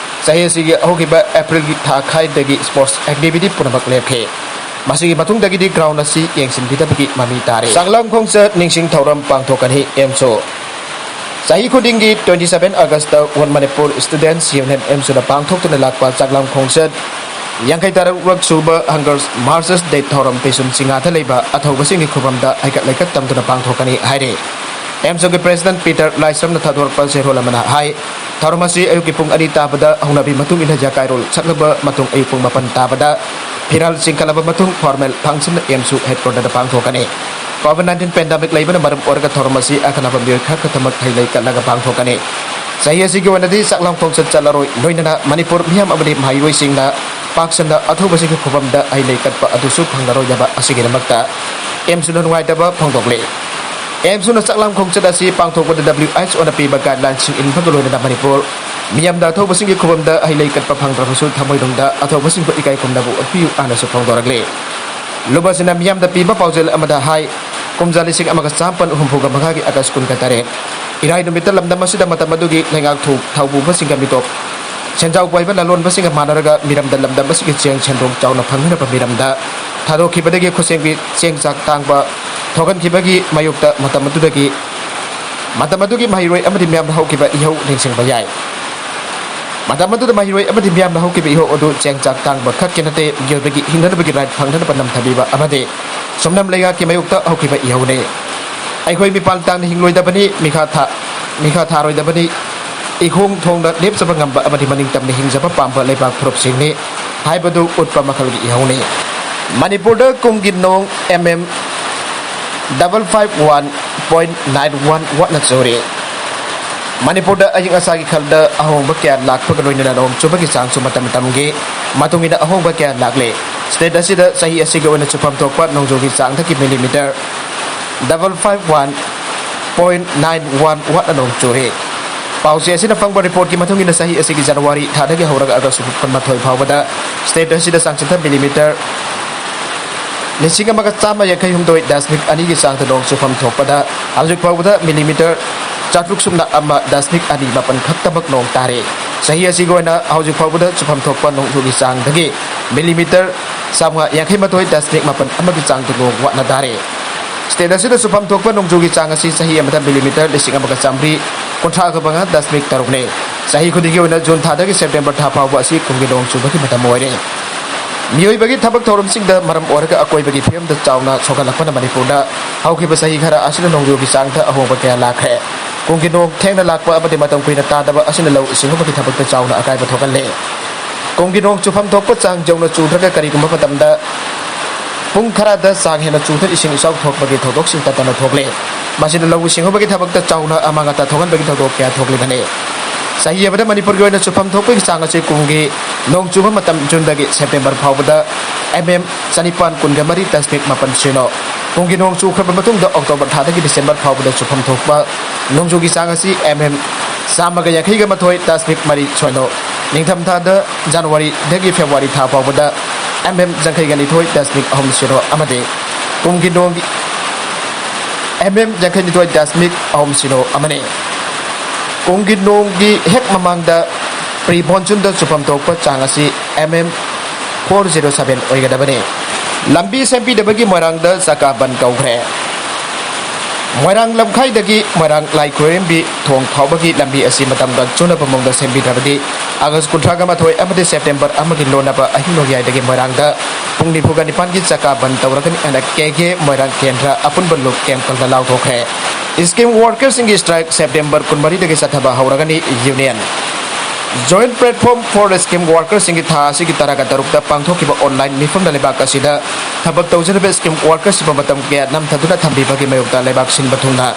ꯆꯍꯤ ꯑꯁꯤꯒꯤ ꯍꯧꯈꯤꯕ Aprilꯒꯤ ꯊꯥ ꯈꯥꯏꯗꯒꯤ sports activity ꯄꯨꯝꯅꯃꯛ ꯂꯦꯞꯈꯤ꯫ ꯃꯁꯤꯒꯤ ꯃꯇꯨꯡꯗꯒꯤꯗꯤ ground ꯑꯁꯤ ꯌꯦꯡꯁꯤꯟꯕꯤꯗꯕꯒꯤ ꯃꯃꯤ ꯇꯥꯔꯦ꯫ ꯆꯥꯛꯂꯝ ꯈꯣꯡꯆꯠ ꯅꯤꯡꯁꯤꯡ ꯊꯧꯔꯝ ꯄꯥꯡꯊꯣꯛꯀꯅꯤ ꯑꯦꯝꯁꯨ꯫ ꯆꯍꯤ ꯈꯨꯗꯤꯡꯒꯤ twenty seven Augustꯇ One Manipur Students Union ꯑꯦꯝꯁꯨꯅ ꯄꯥꯡꯊꯣꯛꯇꯨꯅ ꯂꯥꯛꯄ ꯆꯥꯛꯂꯝ ꯈꯣꯡꯆꯠ ꯌꯥꯡꯈꯩ ꯇꯔꯨꯛ ꯁꯨꯕ Hunger Marches Day ꯊꯧꯔꯝ ꯄꯤꯁꯨꯝ ꯆꯤꯡꯉꯥꯗ ꯂꯩꯕ ꯑꯊꯧꯕꯁꯤꯡꯒꯤ ꯈꯨꯕꯝꯗ ꯍꯩꯀꯠ ꯂꯩꯀꯠ ꯇꯝꯗꯨꯅ ꯄꯥꯡꯊꯣꯛꯀꯅꯤ ꯍꯥꯏꯔꯤ꯫ ꯑꯦꯝꯁꯨꯒꯤ president Peter ꯂꯥꯏꯁ꯭ꯔꯝꯅ ꯊꯥꯗꯣꯔꯛꯄ ꯆꯦꯔꯣꯜ ꯑꯃꯅ ꯍꯥꯏ, ꯊꯧꯔꯝ ꯑꯁꯤ ꯑꯌꯨꯛꯀꯤ ꯄꯨꯡ ꯑꯅꯤ ꯇꯥꯕꯗ ꯍꯧꯅꯕꯤ ꯃꯇꯨꯡ ꯏꯟꯅ ꯌꯥꯀꯥꯏꯔꯣꯜ ꯁꯛꯂꯕ ꯃꯇꯨꯡ ꯑꯌꯨꯛ ꯄꯨꯡ ꯃꯥꯄꯟ ꯇꯥꯕꯗ ꯐꯤꯔꯥꯜ ꯆꯤꯡꯈꯠꯂꯕ ꯃꯇꯨꯡ formal functionꯅ ꯑꯦꯝꯁꯨ headquarterꯗ ꯄꯥꯡꯊꯣꯛꯀꯅꯤ꯫ Covid nineteen pandemic ꯂꯩꯕꯅ ꯃꯔꯝ ꯑꯣꯏꯔꯒ ꯊꯧꯔꯝ ꯑꯁꯤ ꯑꯈꯟꯅꯕ ꯃꯤꯑꯣꯏ ꯈꯔ ꯈꯛꯇꯃꯛ ꯍꯩ ꯂꯩ ꯀꯠꯂꯒ ꯄꯥꯡꯊꯣꯛꯀꯅꯤ꯫ ꯆꯍꯤ ꯑꯁꯤꯒꯤ ꯑꯣꯏꯅꯗꯤ ꯆꯥꯛꯂꯥꯝ ꯈꯣꯡꯆꯠ ꯆꯠꯂꯔꯣꯏ, ꯂꯣꯏꯅꯅ ꯃꯅꯤꯄꯨꯔ ꯃꯤꯌꯥꯝ ꯑꯃꯗꯤ ꯃꯍꯩꯔꯣꯏꯁꯤꯡꯅ ꯄꯥꯛ ꯁꯟꯅ ꯑꯊꯧꯕꯁꯤꯡꯒꯤ ꯈꯨꯕꯝꯗ ꯍꯩ ꯂꯩ ꯀꯠꯄ ꯑꯗꯨꯁꯨ ꯐꯪꯂꯔꯣꯏꯗꯕ ꯑꯁꯤꯒꯤꯗꯃꯛꯇ ꯑꯦꯝꯁꯨꯅ ꯅꯨꯡꯉꯥꯏꯇꯕ ꯐꯣꯡꯗꯣꯛꯂꯤ꯫ ꯑꯦꯝꯁꯨꯅ ꯆꯥꯛꯂꯥꯝ ꯈꯣꯡꯆꯠ ꯑꯁꯤ ꯄꯥꯡꯊꯣꯛꯄꯗ W H Oꯅ ꯄꯤꯕ guidelineꯁꯤꯡ ꯏꯟꯕꯒ ꯂꯣꯏꯅꯅ ꯃꯅꯤꯄꯨꯔ ꯃꯤꯌꯥꯝꯗ ꯑꯊꯧꯕꯁꯤꯡꯒꯤ ꯈꯨꯕꯝꯗ ꯍꯩ ꯂꯩ ꯀꯠꯄ ꯐꯪꯗ꯭ꯔꯕꯁꯨ ꯊꯃꯣꯏꯅꯨꯡꯗ ꯑꯊꯧꯕꯁꯤꯡꯕꯨ ꯏꯀꯥꯏ ꯈꯨꯝꯅꯕ ꯎꯠꯄꯤꯌꯨ ꯍꯥꯏꯅꯁꯨ ꯐꯣꯡꯗꯣꯔꯛꯂꯤ꯫ ꯂꯨꯕꯁꯤꯅ ꯃꯤꯌꯥꯝꯗ ꯄꯤꯕ ꯄꯥꯎꯖꯦꯜ ꯑꯃꯗ ꯍꯥꯏ, ꯀꯨꯝꯖꯥ ꯂꯤꯁꯤꯡ ꯑꯃꯒ ꯆꯥꯃꯥꯄꯟ ꯍꯨꯝꯐꯨꯒ ꯃꯉꯥꯒꯤ August ꯀꯨꯟꯒ ꯇꯔꯦꯠ, ꯏꯔꯥꯏ ꯅꯨꯃꯤꯠꯇ ꯂꯝꯗꯝ ꯑꯁꯤꯗ ꯃꯇꯝ ꯑꯗꯨꯒꯤ ꯂꯩꯉꯥꯛ ꯊꯧ-, ꯊꯧꯄꯨꯕꯁꯤꯡꯒ ꯃꯤꯇꯣꯞ ꯁꯦꯟꯖꯥꯎ ꯄꯥꯏꯕ ꯂꯂꯣꯟꯕꯁꯤꯡꯒ ꯃꯥꯟꯅꯔꯒ ꯃꯤꯔꯝꯗ ꯂꯝꯗꯝ ꯑꯁꯤꯒꯤ ꯆꯦꯡ ꯁꯦꯟꯗꯣꯡ ꯆꯥꯎꯅ ꯐꯪꯅꯅꯕ ꯃꯤꯔꯝꯗ ꯊꯥꯗꯣꯛꯈꯤꯕꯗꯒꯤ ꯈꯨꯠꯁꯦꯝꯒꯤ ꯆꯦꯡ ꯆꯥꯛ ꯇꯥꯡꯕ ꯊꯣꯛꯍꯟꯈꯤꯕꯒꯤ ꯃꯥꯌꯣꯛꯇ ꯃꯇꯝ ꯑꯗꯨꯗꯒꯤ ꯃꯇꯝ ꯑꯗꯨꯒꯤ ꯃꯍꯩꯔꯣꯏ ꯑꯃꯗꯤ ꯃꯤꯌꯥꯝꯅ ꯍꯧꯈꯤꯕ ꯏꯍꯧ ꯅꯤꯡꯁꯤꯡꯕ ꯌꯥꯏ꯫ ꯃꯇꯝ ꯑꯗꯨꯗ ꯃꯍꯩꯔꯣꯏ ꯑꯃꯗꯤ ꯃꯤꯌꯥꯝꯅ ꯍꯧꯈꯤꯕ ꯏꯍꯧ ꯑꯗꯨ ꯆꯦꯡ ꯆꯥꯛ ꯇꯥꯡꯕ ꯈꯛꯀꯤ ꯅꯠꯇꯦ, ꯃꯤꯑꯣꯏꯕꯒꯤ ꯍꯤꯡꯅꯅꯕꯒꯤ right ꯐꯪꯅꯅꯕ ꯅꯝꯊꯕꯤꯕ ꯑꯃꯗꯤ ꯁꯨꯝꯅꯝ ꯂꯩꯉꯥꯛꯀꯤ ꯃꯥꯌꯣꯛꯇ ꯍꯧꯈꯤꯕ ꯏꯍꯧꯅꯤ꯫ ꯑꯩꯈꯣꯏ ꯃꯤꯄꯥꯜ ꯇꯥꯡꯅ ꯍꯤꯡꯂꯣꯏꯗꯕꯅꯤ, ꯃꯤꯈꯥ ꯊꯥ-, ꯃꯤꯈꯥ ꯊꯥꯔꯣꯏꯗꯕꯅꯤ, ꯏꯈꯣꯡ ꯊꯣꯡꯅ ꯂꯦꯞꯆꯕ ꯉꯝꯕ ꯑꯃꯗꯤ ꯃꯅꯤꯡ ꯇꯝꯅ ꯍꯤꯡꯖꯕ ꯄꯥꯝꯕ ꯂꯩꯕꯥꯛ ꯐꯨꯔꯨꯞꯁꯤꯡꯅꯤ ꯍꯥꯏꯕꯗꯨ ꯎꯠꯄ ꯃꯈꯜꯒꯤ ꯏꯍꯧꯅꯤ꯫ ꯃꯅꯤꯄꯨꯔꯗ ꯀꯨꯝꯒꯤ ꯅꯣꯡ M M double five one point nine one ꯋꯥꯠꯅ ꯆꯨꯔꯤ꯫ ꯃꯅꯤꯄꯨꯔꯗ ꯑꯏꯪ ꯑꯁꯥꯒꯤ ꯈꯜꯗ ꯑꯍꯣꯡꯕ ꯀꯌꯥ ꯂꯥꯛꯄꯒ ꯂꯣꯏꯅꯅ ꯅꯣꯡ ꯆꯨꯕꯒꯤ ꯆꯥꯡꯁꯨ ꯃꯇꯝ ꯃꯇꯝꯒꯤ ꯃꯇꯨꯡ ꯏꯟꯅ ꯑꯍꯣꯡꯕ ꯀꯌꯥ ꯂꯥꯛꯂꯦ꯫ State ꯑꯁꯤꯗ ꯆꯍꯤ ꯑꯁꯤꯒꯤ ꯑꯣꯏꯅ ꯆꯨꯐꯝ ꯊꯣꯛꯄ ꯅꯣꯡꯖꯨꯒꯤ ꯆꯥꯡꯗꯒꯤ millimeter double five one point nine one ꯋꯥꯠꯅ ꯅꯣꯡ ꯆꯨꯔꯦ꯫ ꯄꯥꯎꯆꯦ ꯑꯁꯤꯅ ꯐꯪꯕ reportꯀꯤ ꯃꯇꯨꯡ ꯏꯟꯅ ꯆꯍꯤ ꯑꯁꯤꯒꯤ January ꯊꯥꯗꯒꯤ ꯍꯧꯔꯒ August ꯀꯨꯟꯃꯥꯊꯣꯏ ꯐꯥꯎꯕꯗ state ꯑꯁꯤꯗ ꯆꯥꯡꯆꯠꯇ millimeter ꯂꯤꯁꯤꯡ ꯑꯃꯒ ꯆꯥꯝꯃ ꯌꯥꯡꯈꯩ ꯍꯨꯝꯗꯣꯏ ꯗꯁꯃꯤꯛ ꯑꯅꯤꯒꯤ ꯆꯥꯡꯗ ꯅꯣꯡ ꯆꯨꯐꯝ ꯊꯣꯛꯄꯗ ꯍꯧꯖꯤꯛ ꯐꯥꯎꯕꯗ millimeter ꯆꯥꯇ꯭ꯔꯨꯛ ꯁꯨꯞꯅ ꯑꯃ ꯗꯁꯃꯤꯛ ꯑꯅꯤ ꯃꯥꯄꯟ ꯈꯛꯇꯃꯛ ꯅꯣꯡ ꯇꯥꯔꯦ꯫ ꯆꯍꯤ ꯑꯁꯤꯒꯤ ꯑꯣꯏꯅ ꯍꯧꯖꯤꯛ ꯐꯥꯎꯕꯗ ꯆꯨꯐꯝ ꯊꯣꯛꯄ ꯅꯣꯡꯖꯨꯒꯤ ꯆꯥꯡꯗꯒꯤ millimeter ꯆꯥꯝꯃꯉꯥ ꯌꯥꯡꯈꯩ ꯃꯥꯊꯣꯏ ꯗꯁꯃꯤꯛ ꯃꯥꯄꯟ ꯑꯃꯒꯤ ꯆꯥꯡꯗ ꯅꯣꯡ ꯋꯥꯠꯅ ꯇꯥꯔꯦ꯫ State ꯑꯁꯤꯗ ꯆꯨꯐꯝ ꯊꯣꯛꯄ ꯅꯣꯡꯖꯨꯒꯤ ꯆꯥꯡ ꯑꯁꯤ ꯆꯍꯤ ꯑꯃꯗ millimeter ꯂꯤꯁꯤꯡ ꯑꯃꯒ ꯆꯥꯝꯃꯔꯤ ꯀꯨꯟꯊ꯭ꯔꯥꯒ ꯃꯉꯥ ꯗꯁꯃꯤꯛ ꯇꯔꯨꯛꯅꯤ꯫ ꯆꯍꯤ ꯈꯨꯗꯤꯡꯒꯤ ꯑꯣꯏꯅ June ꯊꯥꯗꯒꯤ September ꯊꯥ ꯐꯥꯎꯕ ꯑꯁꯤ ꯀꯨꯝꯒꯤ ꯅꯣꯡ ꯆꯨꯕꯒꯤ ꯃꯇꯝ ꯑꯣꯏꯔꯦ꯫ ꯃꯤꯑꯣꯏꯕꯒꯤ ꯊꯕꯛ ꯊꯧꯔꯝꯁꯤꯡꯗ ꯃꯔꯝ ꯑꯣꯏꯔꯒ ꯑꯀꯣꯏꯕꯒꯤ ꯐꯤꯕꯝꯗ ꯆꯥꯎꯅ ꯁꯣꯛꯍꯜꯂꯛꯄꯅ ꯃꯅꯤꯄꯨꯔꯗ ꯍꯧꯈꯤꯕ ꯆꯍꯤ ꯈꯔ ꯑꯁꯤꯗ ꯅꯣꯡꯖꯨꯒꯤ ꯆꯥꯡꯗ ꯑꯍꯣꯡꯕ ꯀꯌꯥ ꯂꯥꯛꯈ꯭ꯔꯦ꯫ ꯀꯨꯝꯒꯤ ꯅꯣꯡ ꯊꯦꯡꯅ ꯂꯥꯛꯄ ꯑꯃꯗꯤ ꯃꯇꯝ ꯀꯨꯏꯅ ꯇꯥꯗꯕ ꯑꯁꯤꯅ ꯂꯧꯎ ꯁꯤꯡꯎꯕꯒꯤ ꯊꯕꯛꯇ ꯆꯥꯎꯅ ꯑꯀꯥꯏꯕ ꯊꯣꯛꯍꯜꯂꯦ꯫ ꯀꯨꯝꯒꯤ ꯅꯣꯡ ꯆꯨꯐꯝ ꯊꯣꯛꯄ ꯆꯥꯡ ꯌꯧꯅ ꯆꯨꯗ꯭ꯔꯒ ꯀꯔꯤꯒꯨꯝꯕ ꯃꯇꯝꯗ ꯄꯨꯡ ꯈꯔꯗ ꯆꯥꯡ ꯍꯦꯟꯅ ꯆꯨꯗꯨꯅ ꯏꯁꯤꯡ ꯏꯆꯥꯎ ꯊꯣꯛꯄꯒꯤ ꯊꯧꯗꯣꯛꯁꯤꯡ ꯇꯠꯇꯅ ꯊꯣꯛꯂꯦ꯫ ꯃꯁꯤꯅ ꯂꯧꯎ ꯁꯤꯡꯎꯕꯒꯤ ꯊꯕꯛꯇ ꯆꯥꯎꯅ ꯑꯃꯥꯡ ꯑꯇꯥ ꯊꯣꯛꯍꯟꯕꯒꯤ ꯊꯧꯗꯣꯛ ꯀꯌꯥ ꯊꯣꯛꯂꯤꯕꯅꯤ꯫ ꯆꯍꯤ ꯑꯃꯗ ꯃꯅꯤꯄꯨꯔꯒꯤ ꯑꯣꯏꯅ ꯆꯨꯐꯝ ꯊꯣꯛꯄꯒꯤ ꯆꯥꯡ ꯑꯁꯤ ꯀꯨꯝꯒꯤ ꯅꯣꯡ ꯆꯨꯕ ꯃꯇꯝ Juneꯗꯒꯤ September ꯐꯥꯎꯕꯗ M M ꯆꯅꯤꯄꯥꯟ ꯀꯨꯟꯒ ꯃꯔꯤ ꯗꯁꯃꯤꯛ ꯃꯥꯄꯟ ꯁꯤꯅꯣ꯫ ꯀꯨꯝꯒꯤ ꯅꯣꯡ ꯆꯨꯈ꯭ꯔꯕ ꯃꯇꯨꯡꯗ October ꯊꯥꯗꯒꯤ December ꯐꯥꯎꯕꯗ ꯆꯨꯐꯝ ꯊꯣꯛꯄ ꯅꯣꯡꯖꯨꯒꯤ ꯆꯥꯡ ꯑꯁꯤ M M ꯆꯥꯝꯃꯒ ꯌꯥꯡꯈꯩꯒ ꯃꯥꯊꯣꯏ ꯗꯁꯃꯤꯛ ꯃꯔꯤ ꯁꯣꯏꯅꯣ꯫ ꯅꯤꯡꯊꯝꯊꯥꯗ Januaryꯗꯒꯤ February ꯊꯥ ꯐꯥꯎꯕꯗ M M ꯌꯥꯡꯈꯩꯒ ꯅꯤꯊꯣꯏ ꯗꯁꯃꯤꯛ ꯑꯍꯨꯝ ꯁꯤꯅꯣ ꯑꯃꯗꯤ ꯀꯨꯝꯒꯤ ꯅꯣꯡꯒꯤ M M ꯌꯥꯡꯈꯩ ꯅꯤꯊꯣꯏ ꯗꯁꯃꯤꯛ ꯑꯍꯨꯝ ꯁꯤꯅꯣ ꯑꯃꯅꯤ꯫ ꯀꯨꯝꯒꯤ ꯅꯣꯡꯒꯤ ꯍꯦꯛ ꯃꯃꯥꯡꯗ pre monsoonꯗ ꯆꯨꯐꯝ ꯊꯣꯛꯄ ꯆꯥꯡ ꯑꯁꯤ M M four zero seven ꯑꯣꯏꯒꯗꯕꯅꯤ꯫ ꯂꯝꯕꯤ ꯁꯦꯝꯕꯤꯗꯕꯒꯤ ꯃꯣꯏꯔꯥꯡꯗ ꯆꯀꯥ ꯕꯟ ꯀꯧꯈ꯭ꯔꯦ꯫ ꯃꯣꯏꯔꯥꯡ ꯂꯝꯈꯥꯏꯗꯒꯤ ꯃꯣꯏꯔꯥꯡ ꯂꯥꯏ ꯈꯨꯔꯨꯝꯕꯤ ꯊꯣꯡ ꯐꯥꯎꯕꯒꯤ ꯂꯝꯕꯤ ꯑꯁꯤ ꯃꯇꯝꯒ ꯆꯨꯅꯕ ꯃꯑꯣꯡꯗ ꯁꯦꯝꯕꯤꯗ꯭ꯔꯕꯗꯤ ꯑꯥꯒꯁ ꯀꯨꯟꯊ꯭ꯔꯥꯒ ꯃꯥꯊꯣꯏ ꯑꯃꯗꯤ ꯁꯦꯞꯇꯦꯝꯕꯔ ꯑꯃꯒꯤ ꯂꯣꯟꯅꯕ ꯑꯍꯤꯡ ꯅꯣꯡꯌꯥꯏꯗꯒꯤ ꯃꯣꯏꯔꯥꯡꯗ ꯄꯨꯡ ꯅꯤꯐꯨꯒ ꯅꯤꯄꯥꯟꯒꯤ ꯆꯀꯥ ꯕꯟ ꯇꯧꯔꯒꯅꯤ ꯍꯥꯏꯅ ꯀꯦ ꯀꯦ ꯃꯣꯏꯔꯥꯡ ꯀꯦꯟꯗ꯭ꯔ ꯑꯄꯨꯟꯕ ꯂꯨꯞ ꯀꯦꯝꯀꯜꯗ ꯂꯥꯎꯊꯣꯛꯈ꯭ꯔꯦ꯫ ꯁ꯭ꯀꯤꯝ ꯋꯥꯔꯀꯔꯁꯤꯡꯒꯤ ꯁ꯭ꯇ꯭ꯔꯥꯏꯛ ꯁꯦꯞꯇꯦꯝꯕꯔ ꯀꯨꯟꯃꯔꯤꯗꯒꯤ ꯆꯠꯊꯕ ꯍꯧꯔꯒꯅꯤ꯫ Union Joint Platform for Scheme Workersꯁꯤꯡꯒꯤ ꯊꯥ ꯑꯁꯤꯒꯤ ꯇꯔꯥꯒ ꯇꯔꯨꯛꯇ ꯄꯥꯡꯊꯣꯛꯈꯤꯕ online ꯃꯤꯐꯝꯗ ꯂꯩꯕꯥꯛ ꯑꯁꯤꯗ ꯊꯕꯛ ꯇꯧꯖꯔꯤꯕ ꯁ꯭ꯀꯤꯝ ꯋꯥꯔꯀꯔꯁꯤꯡꯕꯨ ꯃꯇꯝ ꯀꯌꯥ ꯅꯝꯊꯗꯨꯅ ꯊꯝꯕꯤꯕꯒꯤ ꯃꯥꯌꯣꯛꯇ ꯂꯩꯕꯥꯛ ꯁꯤꯟꯕ ꯊꯨꯡꯅ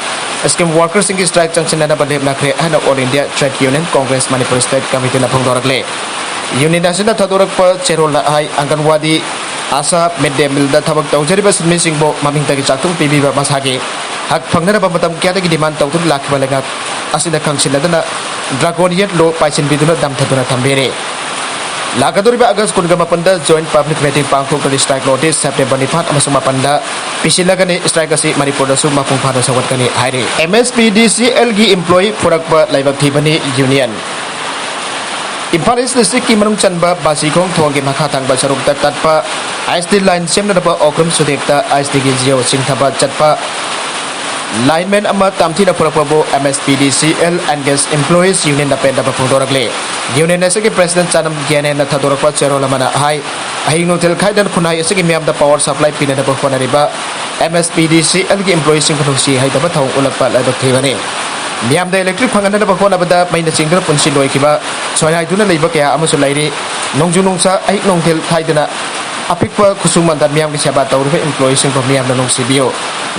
ꯁ꯭ꯀꯤꯝ ꯋꯥꯔꯀꯔꯁꯤꯡꯒꯤ ꯁ꯭ꯇ꯭ꯔꯥꯏꯛ ꯆꯪꯁꯤꯟꯅꯅꯕ ꯂꯦꯞꯅꯈ꯭ꯔꯦ ꯍꯥꯏꯅ All India Trade Union Congress Manipur State Committeeꯅ ꯐꯣꯡꯗꯣꯔꯛꯂꯦ꯫ ꯌꯨꯅꯤꯌꯟ ꯑꯁꯤꯅ ꯊꯥꯗꯣꯔꯛꯄ ꯆꯦꯔꯣꯜꯅ ꯍꯥꯏ, ꯑꯪꯒꯟꯋꯥꯗꯤ, ꯑꯥꯁꯥ, ꯃꯤꯗ ꯗꯦ ꯃꯤꯜꯗ ꯊꯕꯛ ꯇꯧꯖꯔꯤꯕ ꯁꯤꯟꯃꯤꯁꯤꯡꯕꯨ ꯃꯃꯤꯡꯗꯒꯤ ꯆꯥꯛꯊꯨꯡ ꯄꯤꯕꯤꯕ ꯃꯁꯥꯒꯤ ꯍꯛ ꯐꯪꯅꯅꯕ ꯃꯇꯝ ꯀꯌꯥꯗꯒꯤ ꯗꯤꯃꯥꯟ ꯇꯧꯗꯨꯅ ꯂꯥꯛꯈꯤꯕ ꯂꯩꯉꯥꯛ ꯑꯁꯤꯅ ꯈꯪꯁꯤꯟꯅꯗꯅ ꯗ꯭ꯔꯥꯒꯣꯅꯤꯌꯟ ꯂꯣ ꯄꯥꯏꯁꯤꯟꯕꯤꯗꯨꯅ ꯗꯝꯊꯗꯨꯅ ꯊꯝꯕꯤꯔꯦ꯫ ꯂꯥꯛꯀꯗꯧꯔꯤꯕ ꯑꯥꯒꯁ ꯀꯨꯟꯒ ꯃꯥꯄꯟꯗ joint public meeting ꯄꯥꯡꯊꯣꯛꯇꯨꯅ ꯁ꯭ꯇ꯭ꯔꯥꯏꯛ ꯅꯣꯇꯤꯁ ꯁꯦꯞꯇꯦꯝꯕꯔ ꯅꯤꯄꯥꯟ ꯑꯃꯁꯨꯡ ꯃꯥꯄꯟꯗ ꯄꯤꯁꯤꯜꯂꯒꯅꯤ꯫ ꯁ꯭ꯇ꯭ꯔꯥꯏꯛ ꯑꯁꯤ ꯃꯅꯤꯄꯨꯔꯗꯁꯨ ꯃꯄꯨꯡ ꯐꯥꯅ ꯁꯧꯒꯠꯀꯅꯤ ꯍꯥꯏꯔꯤ꯫ ꯑꯦꯝ ꯑꯦꯁ ꯄꯤ ꯗꯤ ꯁꯤ ꯑꯦꯜꯒꯤ employee ꯐꯨꯔꯛꯄ ꯂꯥꯏꯕꯛ ꯊꯤꯕꯅꯤ꯫ ꯌꯨꯅꯤꯌꯟ ꯏꯝꯐꯥꯜ ꯏꯁ ꯗꯤꯁꯇ꯭ꯔꯤꯛꯀꯤ ꯃꯅꯨꯡ ꯆꯟꯕ ꯕꯥꯁꯤꯈꯣꯡ ꯊꯣꯡꯒꯤ ꯃꯈꯥ ꯊꯪꯕ ꯁꯔꯨꯛꯇ ꯇꯠꯄ ꯑꯥꯏ ꯑꯦꯁ ꯇꯤ ꯂꯥꯏꯟ ꯁꯦꯝꯅꯅꯕ ꯑꯣꯀ꯭ꯔꯨꯝ ꯁꯨꯗꯦꯛꯇ ꯑꯥꯏ ꯑꯦꯁ ꯇꯤꯒꯤ ꯖꯤꯑꯣ ꯆꯤꯡꯊꯕ ꯆꯠꯄ ꯂꯥꯏꯟꯃꯦꯟ ꯑꯃ ꯇꯥꯝꯊꯤꯅ ꯄꯨꯔꯛꯄꯕꯨ M S P D C L and Gas Employees Unionꯅ ꯄꯦꯟꯗꯕ ꯐꯣꯡꯗꯣꯔꯛꯂꯤ꯫ ꯌꯨꯅꯤꯌꯟ ꯑꯁꯤꯒꯤ ꯄ꯭ꯔꯦꯁꯤꯗꯦꯟꯠ ꯆꯥꯅꯝ ꯒ꯭ꯌꯥꯅꯦꯟꯅ ꯊꯥꯗꯣꯔꯛꯄ ꯆꯦꯔꯣꯜ ꯑꯃꯅ ꯍꯥꯏ, ꯑꯍꯤꯡ ꯅꯨꯡꯊꯤꯜ ꯈꯥꯏꯗꯅ ꯈꯨꯟꯅꯥꯏ ꯑꯁꯤꯒꯤ ꯃꯤꯌꯥꯝꯗ power supply ꯄꯤꯅꯅꯕ ꯍꯣꯠꯅꯔꯤꯕ ꯑꯦꯝ ꯑꯦꯁ ꯄꯤ ꯗꯤ ꯁꯤ ꯑꯦꯜꯒꯤ employeeꯁꯤꯡꯕꯨ ꯅꯨꯡꯁꯤ ꯍꯩꯇꯕ ꯊꯧꯑꯣꯡ ꯎꯠꯂꯛꯄ ꯂꯥꯏꯕꯛ ꯊꯤꯕꯅꯤ꯫ ꯃꯤꯌꯥꯝꯗ electric ꯐꯪꯍꯟꯅꯕ ꯍꯣꯠꯅꯕꯗ ꯃꯩꯅ ꯆꯤꯡꯗꯨꯅ ꯄꯨꯟꯁꯤ ꯂꯣꯏꯈꯤꯕ, ꯁꯣꯏꯅꯥꯏꯗꯨꯅ ꯂꯩꯕ ꯀꯌꯥ ꯑꯃꯁꯨ ꯂꯩꯔꯤ꯫ ꯅꯣꯡꯖꯨ ꯅꯨꯡꯁꯥ, ꯑꯍꯤꯡ ꯅꯨꯡꯊꯤꯜ ꯈꯥꯏꯗꯅ ꯑꯄꯤꯛꯄ ꯈꯨꯠꯁꯨꯃꯟꯗ ꯃꯤꯌꯥꯝꯒꯤ ꯁꯦꯕꯥ ꯇꯧꯔꯤꯕ employeeꯁꯤꯡꯕꯨ ꯃꯤꯌꯥꯝꯅ ꯅꯨꯡꯁꯤꯕꯤꯌꯨ꯫